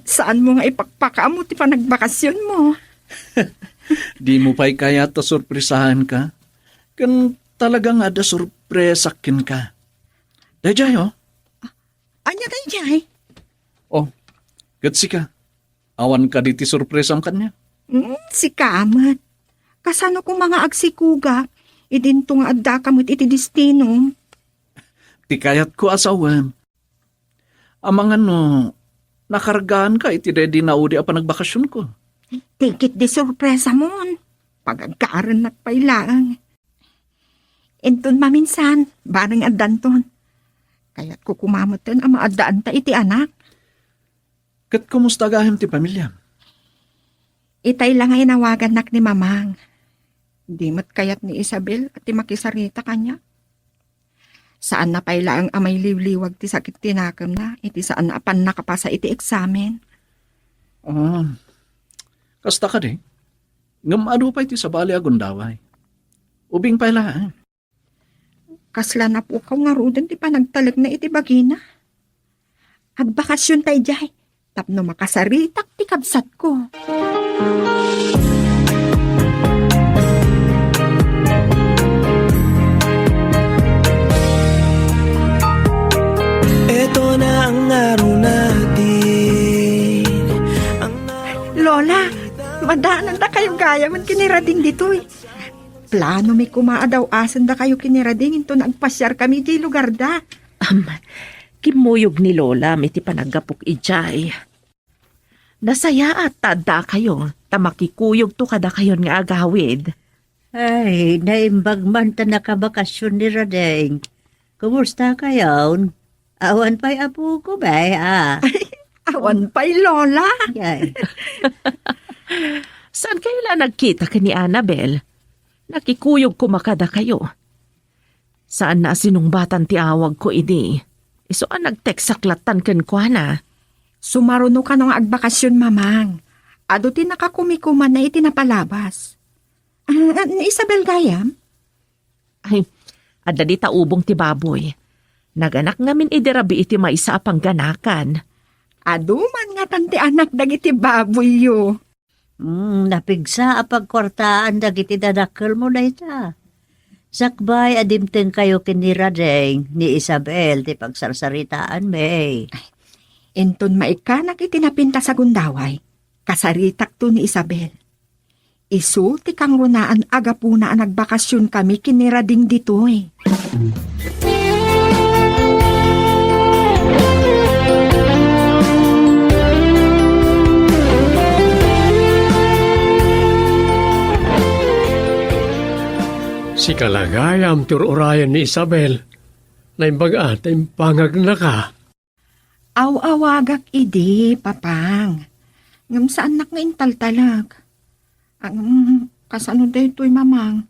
Saanmo nga ipakpakaammo ti panagbakasionmo? Dimo pay kayat ta sorpresahanka? Ken talaga nga adda sorpresak kenka. Daydiay, oh. Ania daydiay? Oh, ket sika, awan kadi ti sorpresam kaniak? Hmm, sika met. Kasano koma nga agsikogak, idinto nga addaka met iti destinom? Ti kayatko a sawen, amangan no nakargaanka iti daydi naudi a panagbakasionko. Ti ketdi sorpresamon, pagagkarennak pay laeng. Inton maminsan, bareng addanton. Kayatko koma metten a maaddaanta iti anak. Ket kumusta gayam ti pamiliam? Itay la nga inawagannak ni Mamang. Di met kayat ni Isabel ti makisarita kaniak. Saanna pay laeng a mailiwliwag ti sakit ti nakemna iti saan a pannakapasa iti eksamen. Ah, kasta kadi? Ngem adu pay ti sabali a gundaway. Ubing pay laeng. Kasla napukaw ngaruden ti panagtalekna iti bagina. Agbakasion tay diay tapno makasaritak ti kabsatko. Eto na ang ngaruna din. Lola, madaanandakayo gayam ken ni Rading ditoy. Planomi koma a daw-asendakayo ken ni Rading inton agpasiarkami idiay lugarda. Am, kimmuyog ni Lolam iti panaggapok idiay. Nasayaat ta addakayo, ta makikuyogto kadakayon nga agawid. Ay, naimbag man ta nakabakasion ni Rading. Kumusta kayon? Awan pay apoko, bay, a? Awan pay, Lola. Ay. Saan kayo la nagkita ken ni Annabel? Nakikuyog koma kadakayo. Saanna a sinungbatan ti awagko idi. Isu a nag-textak lattan kenkuana. Sumaruno kano nga agbakasion, Mamang. Adu ti nakakumikumanna iti napalabas. Ah, ni Isabel gayam? Ay, adda dita ubong ti baboy. Naganak ngamin idi rabii ti maysa a pangganakan. Adu man ngatan ti anak dagiti baboyyo. Mm, napigsa a pagkuartaan dagiti dadakkelmo dayta. Sakbay a dimtengkayo ken ni Radeng, ni Isabel ti pagsarsaritaanmi. Ay, inton maikkanak iti napintas a gundaway, kasaritakto ni Isabel. Isu ti kangrunaan a gapuna a nagbakasionkami ken ni Rading ditoy. Sika la gayam ti ur-urayen ni Isabel. Naimbag a ta impangagnaka. Aw-awagak idi, Papang. Ngem saannak nga intaltalek. Ngem kasano daytoy, Mamang?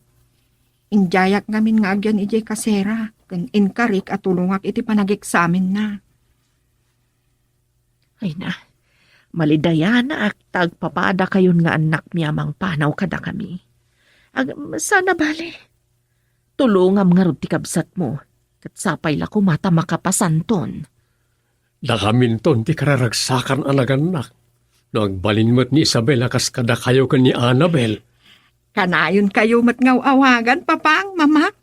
Indiayak ngamin nga agyan idiay kasera, ken inkarik a tulongak iti panageksamenna. Ay na, malidayanak ta agpapadakayon nga annakmi a mangpanaw kadakami. Ag-, sana bale. Tulongam ngarud ti kabsatmo, ket sapay la koma ta makapasanton. Dakaminton ti kararagsakan a nagannak. No agbalin met ni Isabel a kas kadakayo ken ni Annabel. Kanayonkayo met nga aw-awagan, Papang, Mamak.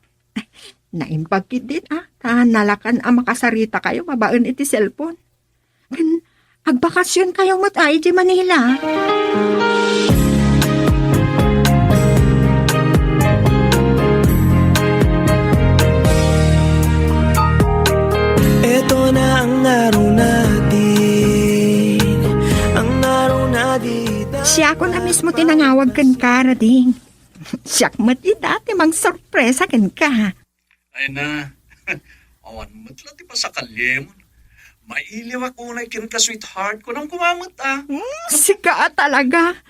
Naimbag ketdin a, ta nalakan a makasarita kayo babaen iti cellphone. Ken agbakasion kayo met a idiay Manila. Eto na ang ngaruna din, ang ngaruna di. Siakon a mismo ti nangawag kenka, Rading. Siak met ita ti mangsorpresa kenka. Ay na, awan met la ti pasakalyemon. Mailiwak unay kenka, sweetheart, kunam koma met a. Hmm, sika a talaga.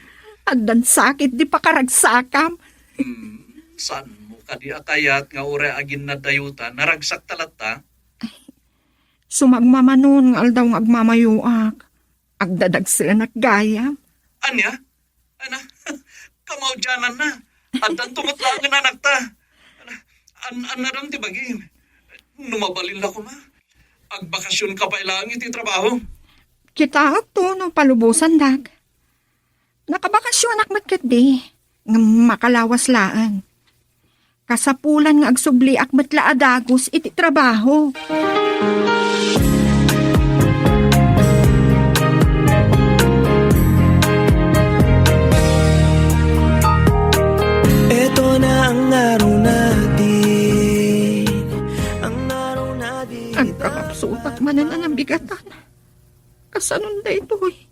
Addan sakit di pakaragsakam. Hmm, saanmo kadi a kayat nga uray aginnadayutan, naragsak ta latta? Sumagmamanon nga aldaw nga agmamayoak. Agdadagsenak gayam. Ania? Ana, kamaudiananna. Addanto met laengen anakta. Ana, an-, annadam ti bagim. No mabalin la koma, agbakasionka pay laeng iti trabaho. Kitaekto no palubosandak. Nakabakasionak met ketdi, ngem makalawas laeng. Kasapulan nga agsubliak met la a dagus iti trabaho. Eto na ang araw natin, ang araw natin. Agkakapsutak manen a nabigatan. Kasanon daytoy?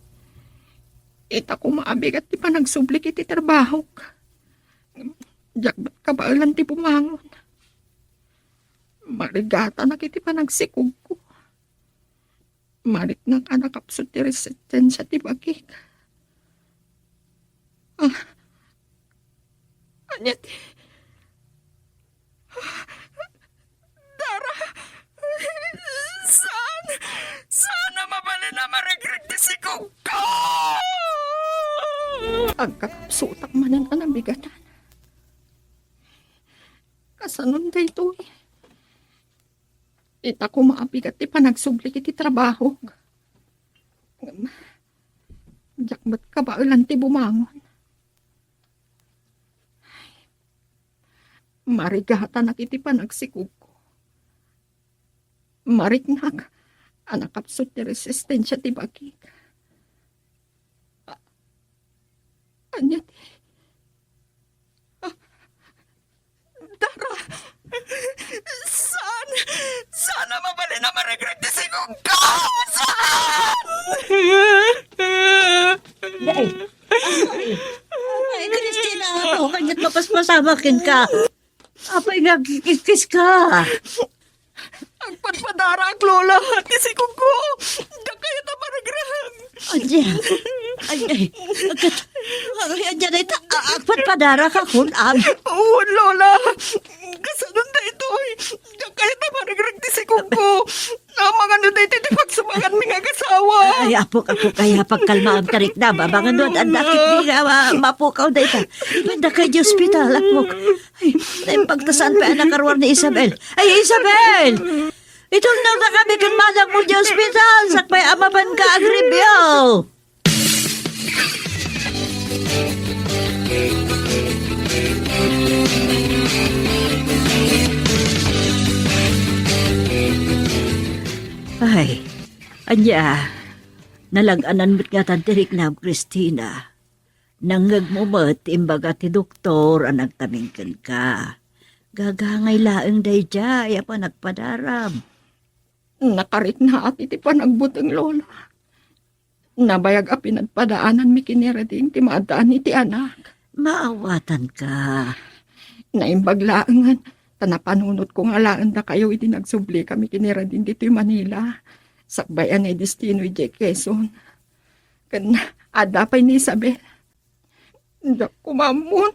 Ita koma a bigat ti panagsublik iti trabahok. Diak met kabaelan ti bumangon. Marigatanak iti panagsikogko. Mariknak a nakapsut ti resistensia ti bagik. Ah, ania ti Dara, saan, saan a mabalin a marigreg ti sikogko! Agkakapsutak manen a nabigatan. Kasanon daytoy? Ita koma a bigat ti panagsublik iti trabahok. Ngem, diak met kabaelan ti bumangon. Marigatanak iti panagsikogko. Mariknak a nakapsut ti resistensia ti bagik. A-, ania ti? Ah, Dara! Saan? Saan a mabalin a marigreg ti sikogko? Saan? Day! Apay! Apay, Christina, apo, kaniat mapaspasamak kenka. Apay nga agkikiskis ka? Agpadpadaraak, Lola, ti sikogko. Diak kayat a marigreg. Ania? Ania? Agkat-, ay, ania dayta? A-, agpadpadara ka, kunam? Wen, Lola. Kasanon daytoy? Diak kayat a marigreg ti sikogko. Amangan no daytoy ti pagsubaganmi nga agasawa. Ay, apok, apok, ay, pagkalmaam, tariknam. Amangan no adda ketdi nga, ah, mapukaw dayta. Ipadda ka iti ospital, apok. Ay, naimbag ta saan pay a nakaruar ni Isabel. Ay, Isabel! Itulnogda kami ken manangmo iti ospital, sakbay a mapanka agribio. Ay, ania, nalag-anan met ngatan ti riknam, Christina. Nangngegmo met ti imbaga ti doktor a nagtaming kenka. Gagangay laeng daydiay a panagpadaram. Nakariknaak iti panagbuteng, Lola. Nabayag a pinadpadaananmi ken ni Rading ti maaddaan iti anak. Maawatanka. Naimbag laengen ta napanunotko nga alaen dakayo idi nagsublikami ken ni Rading ditoy Manila, sakbay a naidestino idiay Quezon. Ken adda pay ni Isabel. Diak koma ammon.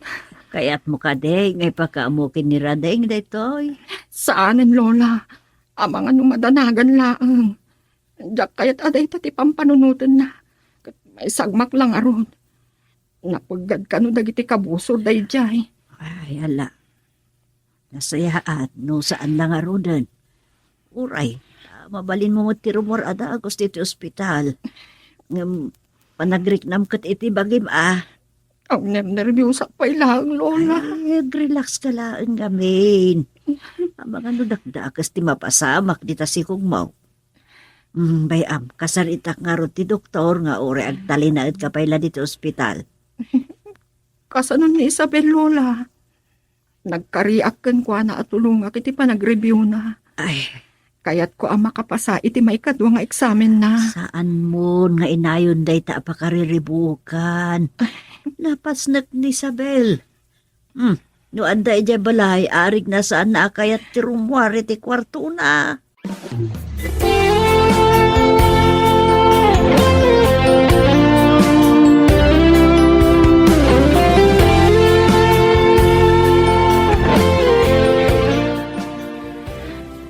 Kayatmo kadi nga ipakaammo ken ni Rading daytoy? Saanen, Lola. Amangan no madanagan laeng. Diak kayat a dayta ti pampanunotenna. Ket maisagmak la ngarud. Napeggad kano dagiti kabusor daydiay. Ay, ala. Nasayaat no saan la ngaruden. Uray, ta mabalinmo met ti rummuar a dagus ditoy ospital. Ngem, panagriknam ket iti bagim a. Agnernerbiusak pay laeng, Lola. Ay, relax ka laeng ngamin. Amangan no dakdakes ti mapasamak dita sikogmo. Mm, bay-am, kasaritak ngarud ti doktor nga uray agtalinaedka pay la ditoy ospital. Kasano ni Isabel, Lola? Nagkariak kenkuana a tulongak iti panagreviewna. Ay. Kayatko a makapasa iti maikadua nga eksamenna. Saanmon nga inayon dayta a pakariribukan. Napasnek ni Isabel. Hmm, no adda idiay balay, arigna saanna a kayat ti rummuar iti kuartona.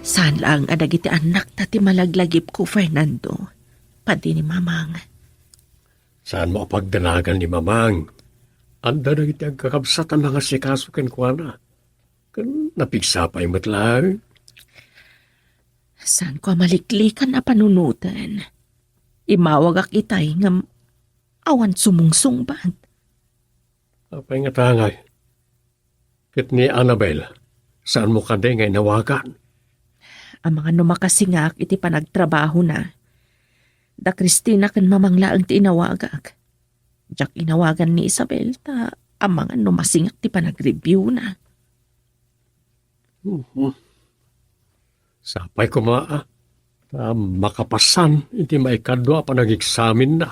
Saan laeng a dagiti annakta ti malaglagipko, Fernando. Padi ni Mamang. Saanmo a pagdanagan ni Mamang. Adda dagiti agkakabsat a mangasikaso kenkuana. Ken napigsa pay met laeng. Saanko a maliklikan a panunoten. Imawagak itay ngem awan sumungsungbat. Apay nga tangay? Ket ni Annabel, saanmo kadi nga inawagan? Amangan no makasingak iti panagtrabahona. Da Christina ken Mamang laeng ti inawagak. Diak inawagan ni Isabel ta amangan no masingak ti panagreviewna. Mhm. Sapay koma, ah, ta makapasan iti maikadua a panageksaminna.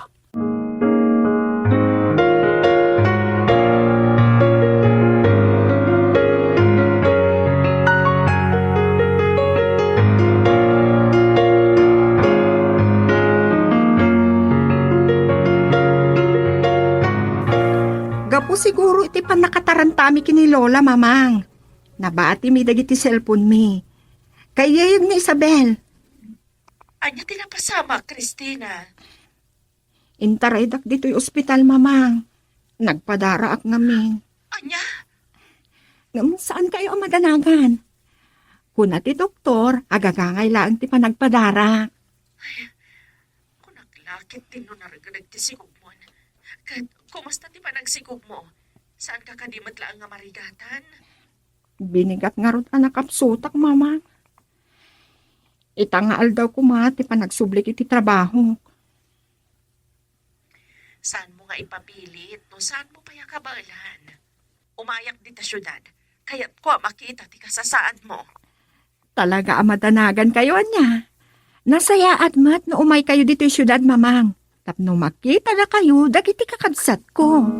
Gapu siguro iti pannakatarantami ken ni Lola, Mamang. Nabatimi dagiti cellphone-mi. Kaiyayeg ni Isabel. Ania ti napasamak, Christina? Intaraydak ditoy ospital, Mamang. Nagpadaraak ngamin. Ania? Ngem saankayo a madanagan. Kuna ti doktor, agagangay laeng ti panagpadara. Kunak la ket no naregreg ti sigugmon. Ket kumusta ti panagsigugmo? Saanka kadi met laeng nga marigatan? Binigat ngarud a nakapsutak, Mama. Ita nga aldaw koma ti panagsublik iti trabaho. Saanmo nga ipapilit no saanmo pay a kabaelan? Umayak dita siudad. Kayatko a makita ti kasasaadmo. Talaga a madanagankayo, ania? Nasayaat met no umaykayo ditoy siudad, Mamang, tapno makitadakayo dagiti kakabsatko.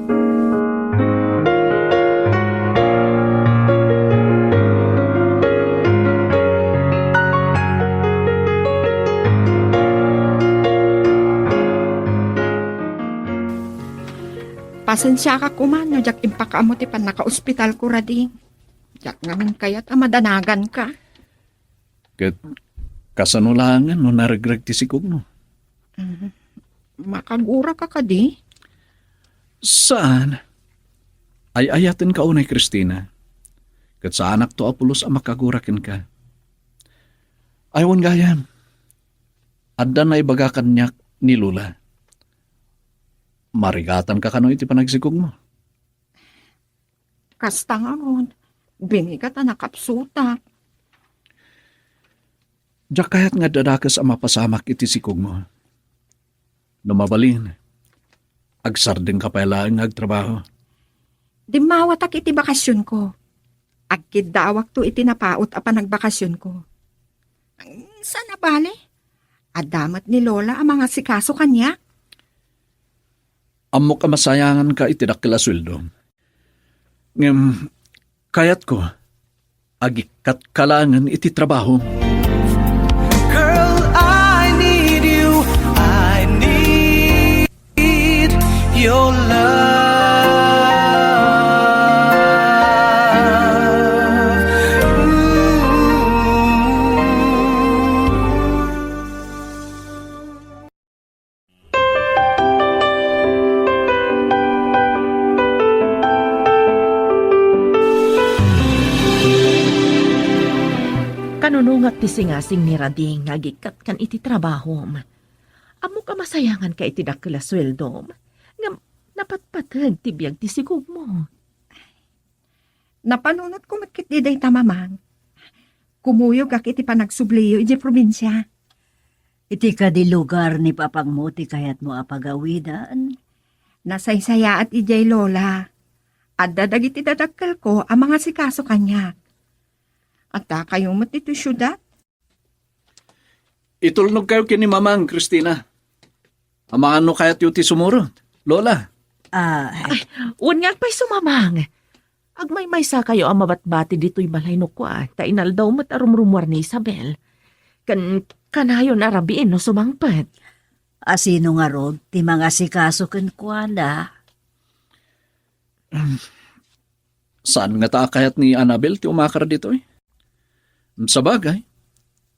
Pasensiaka koma no diak impakaammo ti pannakaospitalko, Rading. Diak ngamin kayat a madanaganka. Ket kasano laengen no naregreg ti sigugmo? Mm, makagurak a kadi? Saan. Ay-ayatenka unay, Christina. Ket saanakto a pulos a makagurak kenka. Ay, wen gayam. Adda naibaga kaniak ni Lola. Marigatanka kano iti panagsigugmo? Kasta ngarud, binigat a nakapsutak. Diak kayat nga adda dakes a mapasamak iti sigugmo. No mabalin, agsardengka pay laeng nga agtrabaho. Dimmawatak iti bakasionko. Agkiddawakto iti napaut a panagbakasionko. Saan a bale? Adda met ni Lola a mangasikaso kaniak. Ammok a masayanganka iti dakkel a sueldo. Ngem, kayatko, agikkatka laengen iti trabaho. Girl, I need you. I need your love. Ooh. Kanunongak ti singasing ni Rading nga agikkat kan iti trabahom. Ammok a masayanganka iti dakkel a sueldom, ngem napatpateg ti biag ti sigugmo. Napanunotko met ketdi dayta, Mamang. Kumuyogak iti panagsubliyo idiay probinsia. Iti kadi lugar ni papangmo ti kayatmo a pagawidan? Nasaysayaat idiay, Lola. Adda dagiti dadakkelko a mangasikaso kaniak. Addakayo met ditoy siudad? Itulnogkayo ken ni Mamang, Christina. Amangan no kayatyo ti sumurot, Lola. Ah, ay, wen nga agpayso, Mamang. Agmaymaysakayo a mabatbati ditoy balay no kua, ta inaldaw met a rumrumuar ni Isabel. Ken kanayon a rabiin no sumangpet. A sino ngarud ti mangasikaso kenkuana? Saan ngata a kayat ni Annabel ti umakar ditoy? Sabagay,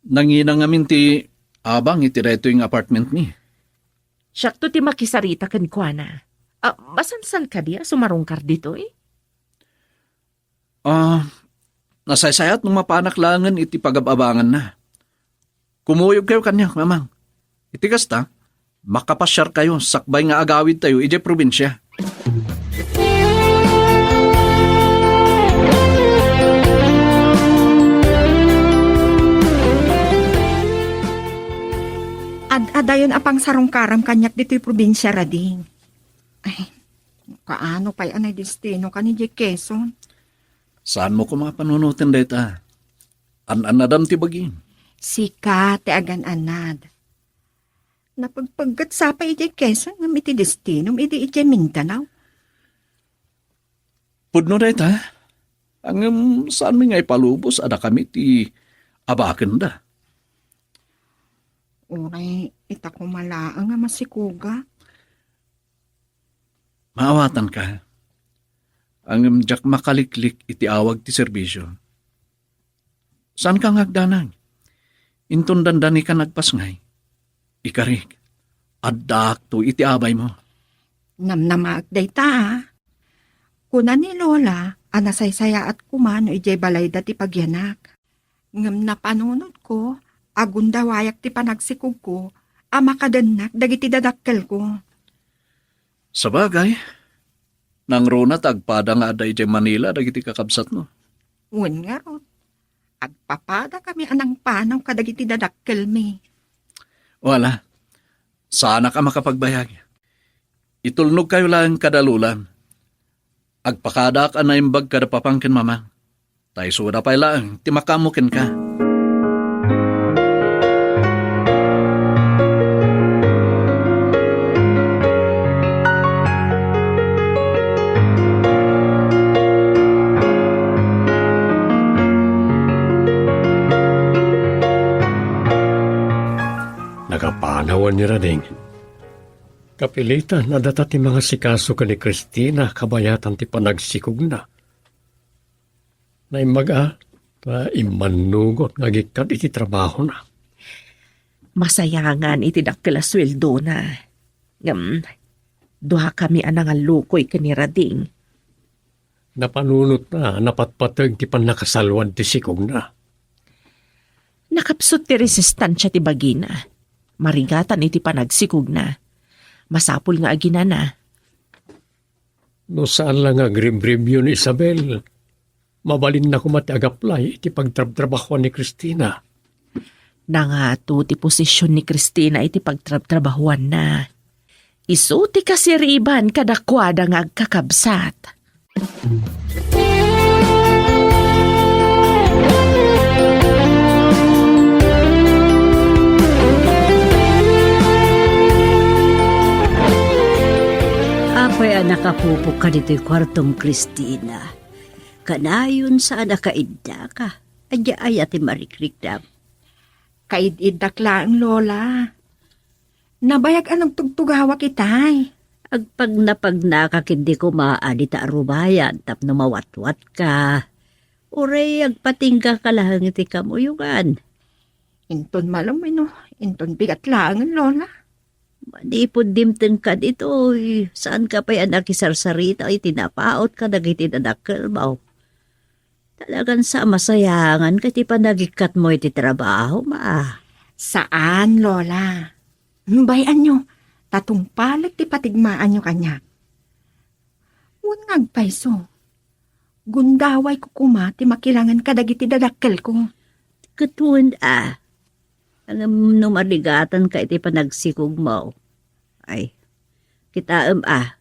nangina ngamin ti abang iti daytoy nga apartment mi. Siakto ti makisarita kenkuana. Ah, masansan kadi a sumarungkar ditoy? Ah, nasaysayaat no mapanak laengen iti pagab-abanganna. Kumuyogkayo kaniak, Mamang. Iti kasta, Makapasiarkayo sakbay nga agawidtayo idiay probinsia. Ad-adayon a pangsarungkaram kaniak ditoy probinsia, Rading. Ay, kaano pay a naidestino ka ni Quezon? Saanmo koma a panunoten dayta. An-annadam ti bagim. Sika ti agan-annad. Napagpagget sa pay idiay Quezon ngem iti destinom idi idiay Mindanao. Pudno dayta, ngem saanmi nga ipalubos a dakami ti abakenda. Uray ita koma laeng a masikuga. Maawatanka, ngem diak makaliklik iti awag ti serbisio. Saanka nga agdanag? Inton dandani ka nagpasngay, ikarik, addaakto iti abaymo. Namnamaek dayta, a. Kuna ni Lola a nasaysayaat koma no idiay balayda ti pagyanak. Ngem napanunotko a gundawayak ti panagsikogko a makadennak dagiti dadakkelko. Sabagay, nangruna ta agpada nga adda idiay Manila dagiti kakabsatmo. Wen ngarud, agpapadakami a nangpanaw kadagiti dadakkelmi. Wala, saanak a makapagbayag. Itulnogkayo laeng kada Lola. Agpakadaak a naimbag kada Papang ken Mamang. Ta isuda pay laeng ti makaammo kenka. Nakapanawan ni Rading. Kapilitan a data ti mangasikaso ken ni Cristina kabayatan ti panagsikogna. Naimbag a, ta immannugot nga agikkat iti trabahona. Masayangan iti dakkel a sueldona. Ngem, duakami a nangallukoy ken ni Rading. Napanunotna a napatpateg ti pannakasalwad ti sikogna. Nakapsut ti resistensia ti bagina. Marigatan iti panagsikogna. Masapul nga aginana. No saan la nga agribribio ni Isabel, mabalinna koma ti agaplay iti pagtrabtrabahoan ni Cristina. Nangato ti posision ni Cristina iti pagtrabtrabahoanna. Isu ti kasiriban kadakuada nga agkakabsat. Apay a nakapupok ka ditoy kuartom, Cristina? Kanayon saan a kaiddaka. Adda aya ti marikriknam? Kaid-iddak laeng, Lola. Nabayag a nagtugtugawak itay. Agpagnapagnaka ketdi koma a dita a rubayan tapno mawatwatka. Uray agpatinggaka laeng iti kamuyongan. Inton malem wenno inton bigat laengen, Lola? Manipud dimtengka ditoy, saanka pay a nakisarsarita iti napaut kadagiti dadakkelmo? Talagan sa a masayanganka iti panagikkatmo iti trabahom, a? Saan, Lola. Bay-anyo, ta tungpalek ti patigmaanyo kaniak. Wen nga agpayso, gundawayko koma ti makilangen kadagiti dadakkelko. Ket wen a, ngem no marigatanka iti panagsikogmo, ay, kitaem a.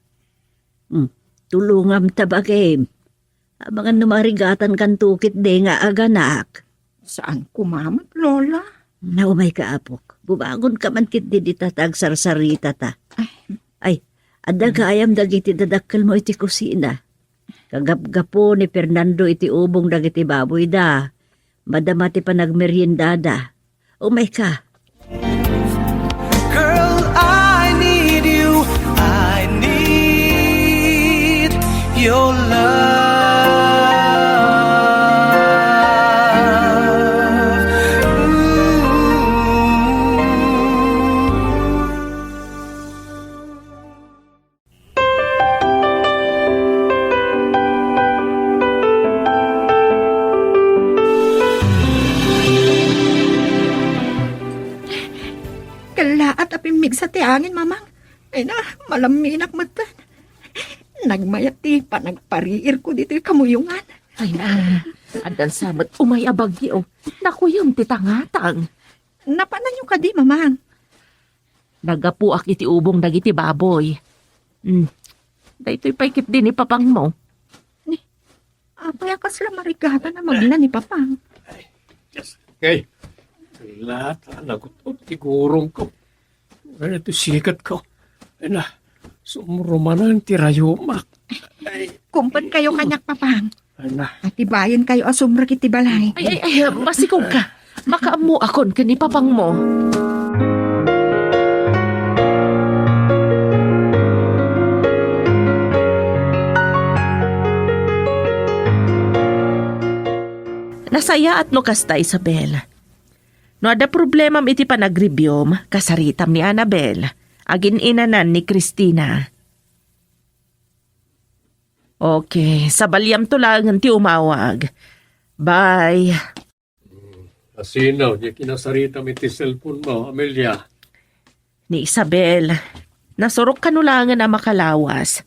Hmm, tulongam ta bagim. Amangan no marigatankanto ketdi nga aganak. Saan koma met, Lola. Naumayka, apok. Bumangonka man ketdi dita ta agsarsaritata. Ay. Ay, adda gayam dagiti dadakkelmo iti kusina. Kagapgapo ni Fernando iti ubong dagiti baboyda. Madama ti panagmeriendada. Umayka. Girl, I need you. I need your love. Ooh. Kallaat a pimmig Sa ti angin, Mamang. Ay na, malamminak metten. Nagmayat ti panagpariirko ditoy kamuyongan. Ay na, addan sa met umay a bagyo. Nakuyom ti tangatang. Napananyo kadi, Mamang? Naggapuak iti ubong dagiti baboy. Hmm. Daytoy pay ketdi ni papangmo. Ni, apay a kasla marigatan a magna ni Papang? Ay, Diyos. Kay, lahat, ah, nagutot ti gurong ko. Ano ti sikat ko? Ay na, sumrumanan ti rayumak. Ay. Kumpen kayo kaniak, Papang. Ay na. Atibayen kayo a sumrek iti balay. Ay, ay, ay, masikog ka. Makaammoakon ken ni papangmo. Nasayaat no kasta, Isabel. No adda problemam iti panagribiom, kasaritam ni Annabel. Agin-inanan ni Christina. Okay, sabaliamto laengen ti umawag. Bye. Asino, di kinasaritam iti cellphone mo, Amelia? Ni Isabel. Nasurok kano laengen a makalawas.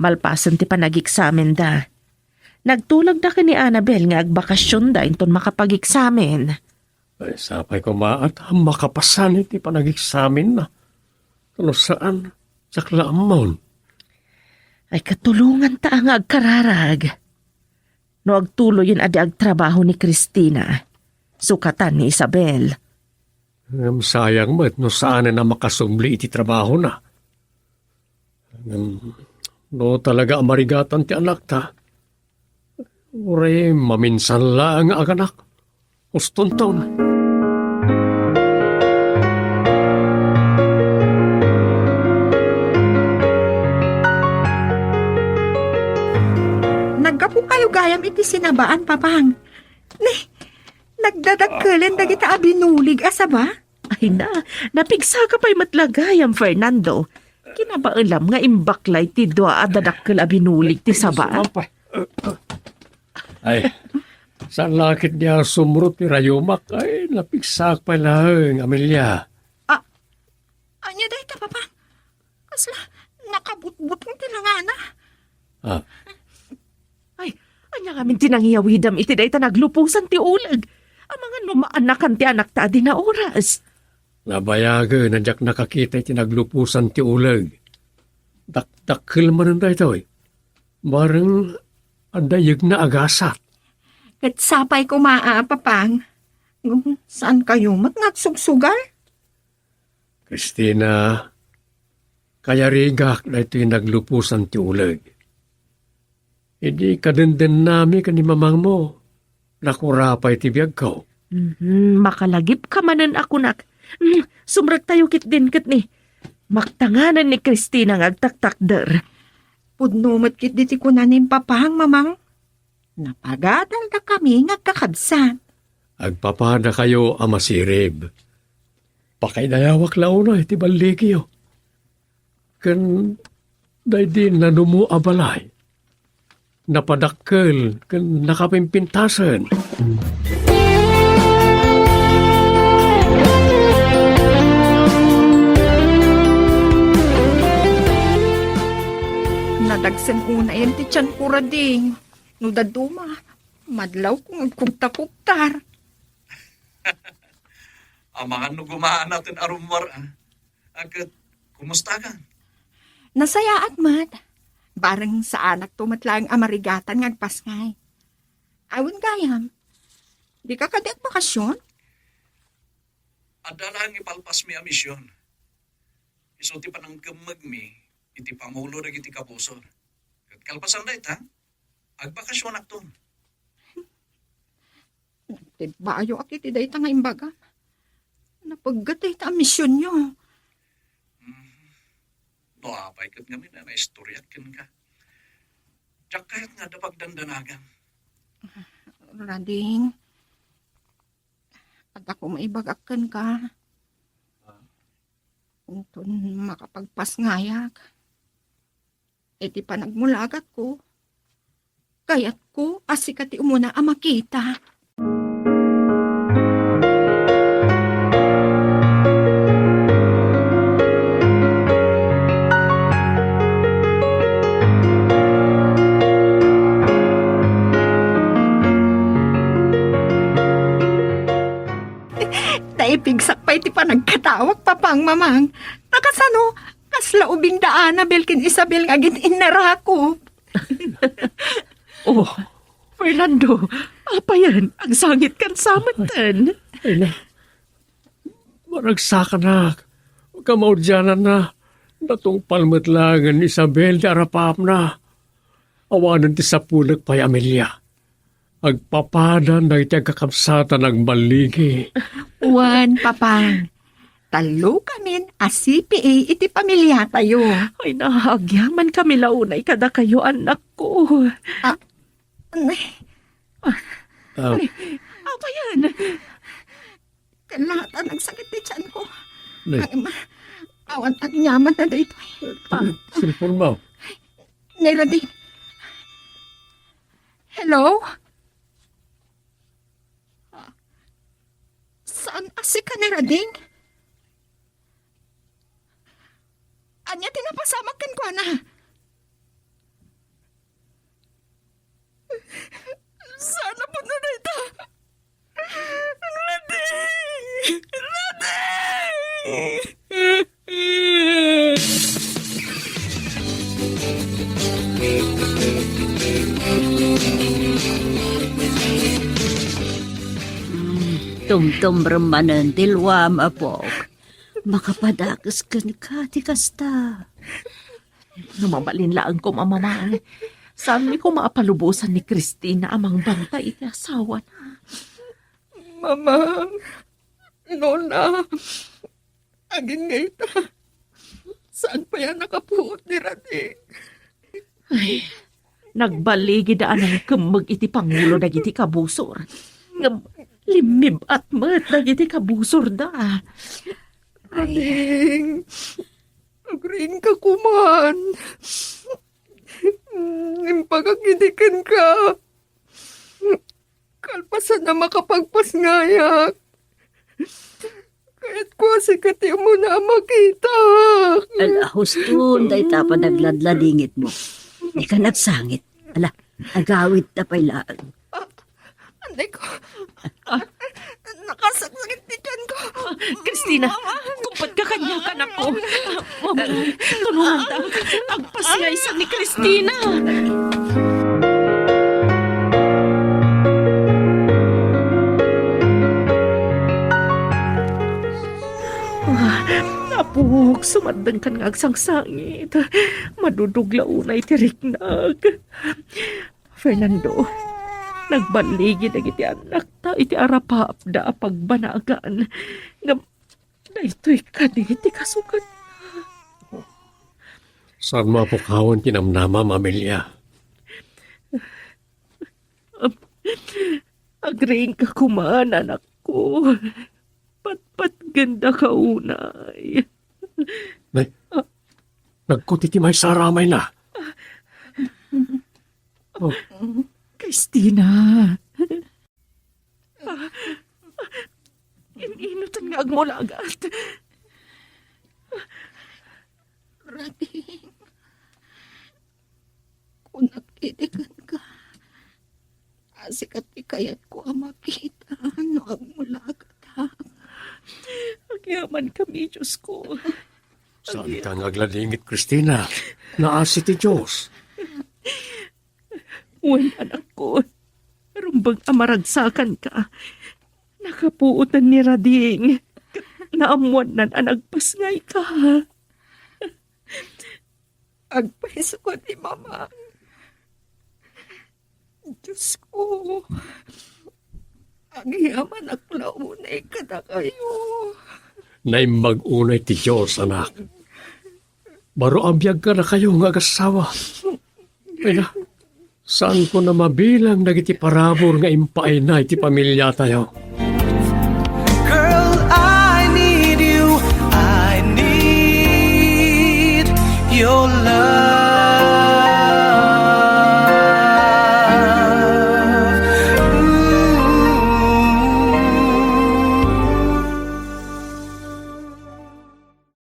Malpasen ti panageksamenda. Nagtulagda ken ni Annabel nga agbakasionda inton makapageksamen. Ay, sapay koma a ta makapasan iti panageksaminna. No saan, diak la ammon. Ay, katulonganta nga agkararag. No agtuloyen a di agtrabaho ni Christina, sukatan ni Isabel. Ngem sayang met no saanen a makasubli iti trabahona. Ngem no talaga a marigatan ti anakta, uray maminsan laeng nga aganak. Ustonton. Naggapu kayo gayam iti sinabaan, Papang. Ni, nagdadakkelen dagita a binulig a saba? Ay na, napigsaka pay met la gayam, Fernando. Kinabaelam nga imbaklay ti dua a dadakkel a binulig ti saba. Ay, saan la ketdi a sumrot ti rayumak? Ay, napigsak pay laeng, Amelia. Ah, ania dayta, Papa? Kasla nakabutbutong ti langana. Ah. Ay, ania ngamin ti nangiyawidam iti dayta nagluposan ti uleg? Amangan no maannakan ti anakta a di naoras. Nabayagen a diak nakakita iti nagluposan ti uleg. Dakdakkel manen daytoy. Bareng adda yegna a gasat. Ket sapay koma a, Papang. Ngem saan kayo met nga agsugsugal? Christina, kayarigak daytoy nagluposan ti uleg. Idi kadendennami ken ni mamangmo, nakurapay ti biagko. Mhm, makalagipka manen a kunak. Mm, sumrektayo ketdin ket ni, maktanganen ni Christina nga agtaktakder. Pudno met ketdi ti kuna ni Papang, Mamang. Napagadaldakami nga agkakabsat. Agpapadakayo a masirib. Pakaidayawak la unay ti balligiyo. Ken daydi nanumo a balay, napadakkel ken nakapimpintasen. Nadagsen unayen ti tianko, Rading. No dadduma, madlawko nga agkugtakugtar. Amangan no gumaannaten a rummuar, a. A ket, kumusta ka? Nasayaat met. Bareng saanakto met laeng a marigatan nga agpasngay. Awan gayam. Di ka kadi agbakasyon? Adda laeng ipalpasmi a mision. Isu ti panangkemmegmi iti pangulo dagiti kabusor. Ket kalpasan dayta, agbakasionakton. Nagtibbayoak iti dayta nga imbaga. Napegget dayta a misionyo. Mhm. No apay ket ngamin a naistoriak kenka. Diak kayat nga adda pagdandanagan. Rading, adda ko maibagak kenka. Ah? Inton makapagpasngayak. Iti panagmulagakko, kayatko a sika ti umuna a makita. Pigsak pay ti panagkatawak, Papang, Mamang. Ta kasano, kasla ubing da Annabel ken Isabel nga agin-innarakop. Oh, Fernando, apayen, agsangitkan sa metten. Ay na, maragsakanak, kamaudiananna, natungpal met laengen ni Isabel ti arapaapna. Awanen ti sapulek pay, Amelia. Agpapadan dagiti agkakabsatan agballigi. Wen, Papang. Tallokamin a C P A iti pamiliatayo. Ay, naagyamankami la unay kadakayo, annakko. Ah, ne. Ah. Apayen? Ken la ta nagsakit ti tianko. Ne. Ay, ma, awan agyamanak daytoy. Cellphone mo. Ni Rading. Hello? Saan a sika ni Rading? Ania ti napasamak kenkuana? Saan a pudno dayta? Rading! Rading! Tumtumrem manen ti luam, apok. Makapadakes kenka ti kasta. No mabalin laeng koma, Mamang, saanmi koma a palubosan ni Cristina a mangbantay iti asawana. Mamang, Nona, agingga ita. Saan pay a nakapuot ni Rading? Ay, nagballigida a nangkemmeg iti pangulo dagiti kabusor. Ngem limmib-at met dagiti kabusorda. Rading, agriingka koman. Impagak idi kenka. Kalpasan a makapagpasngayak, kayatko a sika ti umuna a makitak. Ala, huston, dayta panagladladingitmo. Dika nagsangit. Ala, agawidta pay laeng. Ah, anay ko. Ah, nakasaksakit ti tianko. Cristina, kumpat ka kaniak, anakko. Mama, tulonganta. Agpasngaysa ni Cristina. Ah, apok, sumaddengkan nga agsangsangit. Madudog la unay ti riknak. Fernando, nagballigi dagiti annakta iti arapaapda a pagbanagan. Ngem daytoy kadi ti kasugatna. Saanmo a pukawen ti namnamam, Amelia. Agriingka koman, anakko. Patpatgenda ka unay. Nay, nagkuti ti maysa a ramayna. Oh. Cristina. Ah, in-inutan nga agmulagat. Rading, kunak idi kenka, a sika ti kayatko a makita no agmulagatak. Agyamankami, Diosko. Saanka nga agladingit, Cristina. Naasi ti Dios. Wen, anakko, rumbeng a maragsakanka. Nakapuotan ni Rading. Naammoannan a nagpasngayka. Agpayso kadi, Mamang. Diosko, agyamanak la unay kadakayo. Naimbag unay ti Dios, anak. Baro a biag kadakayo nga agassawa. Ay na, saanko a mabilang dagiti parabur nga impaayna iti pamiliatayo. Girl, I need you. I need your love.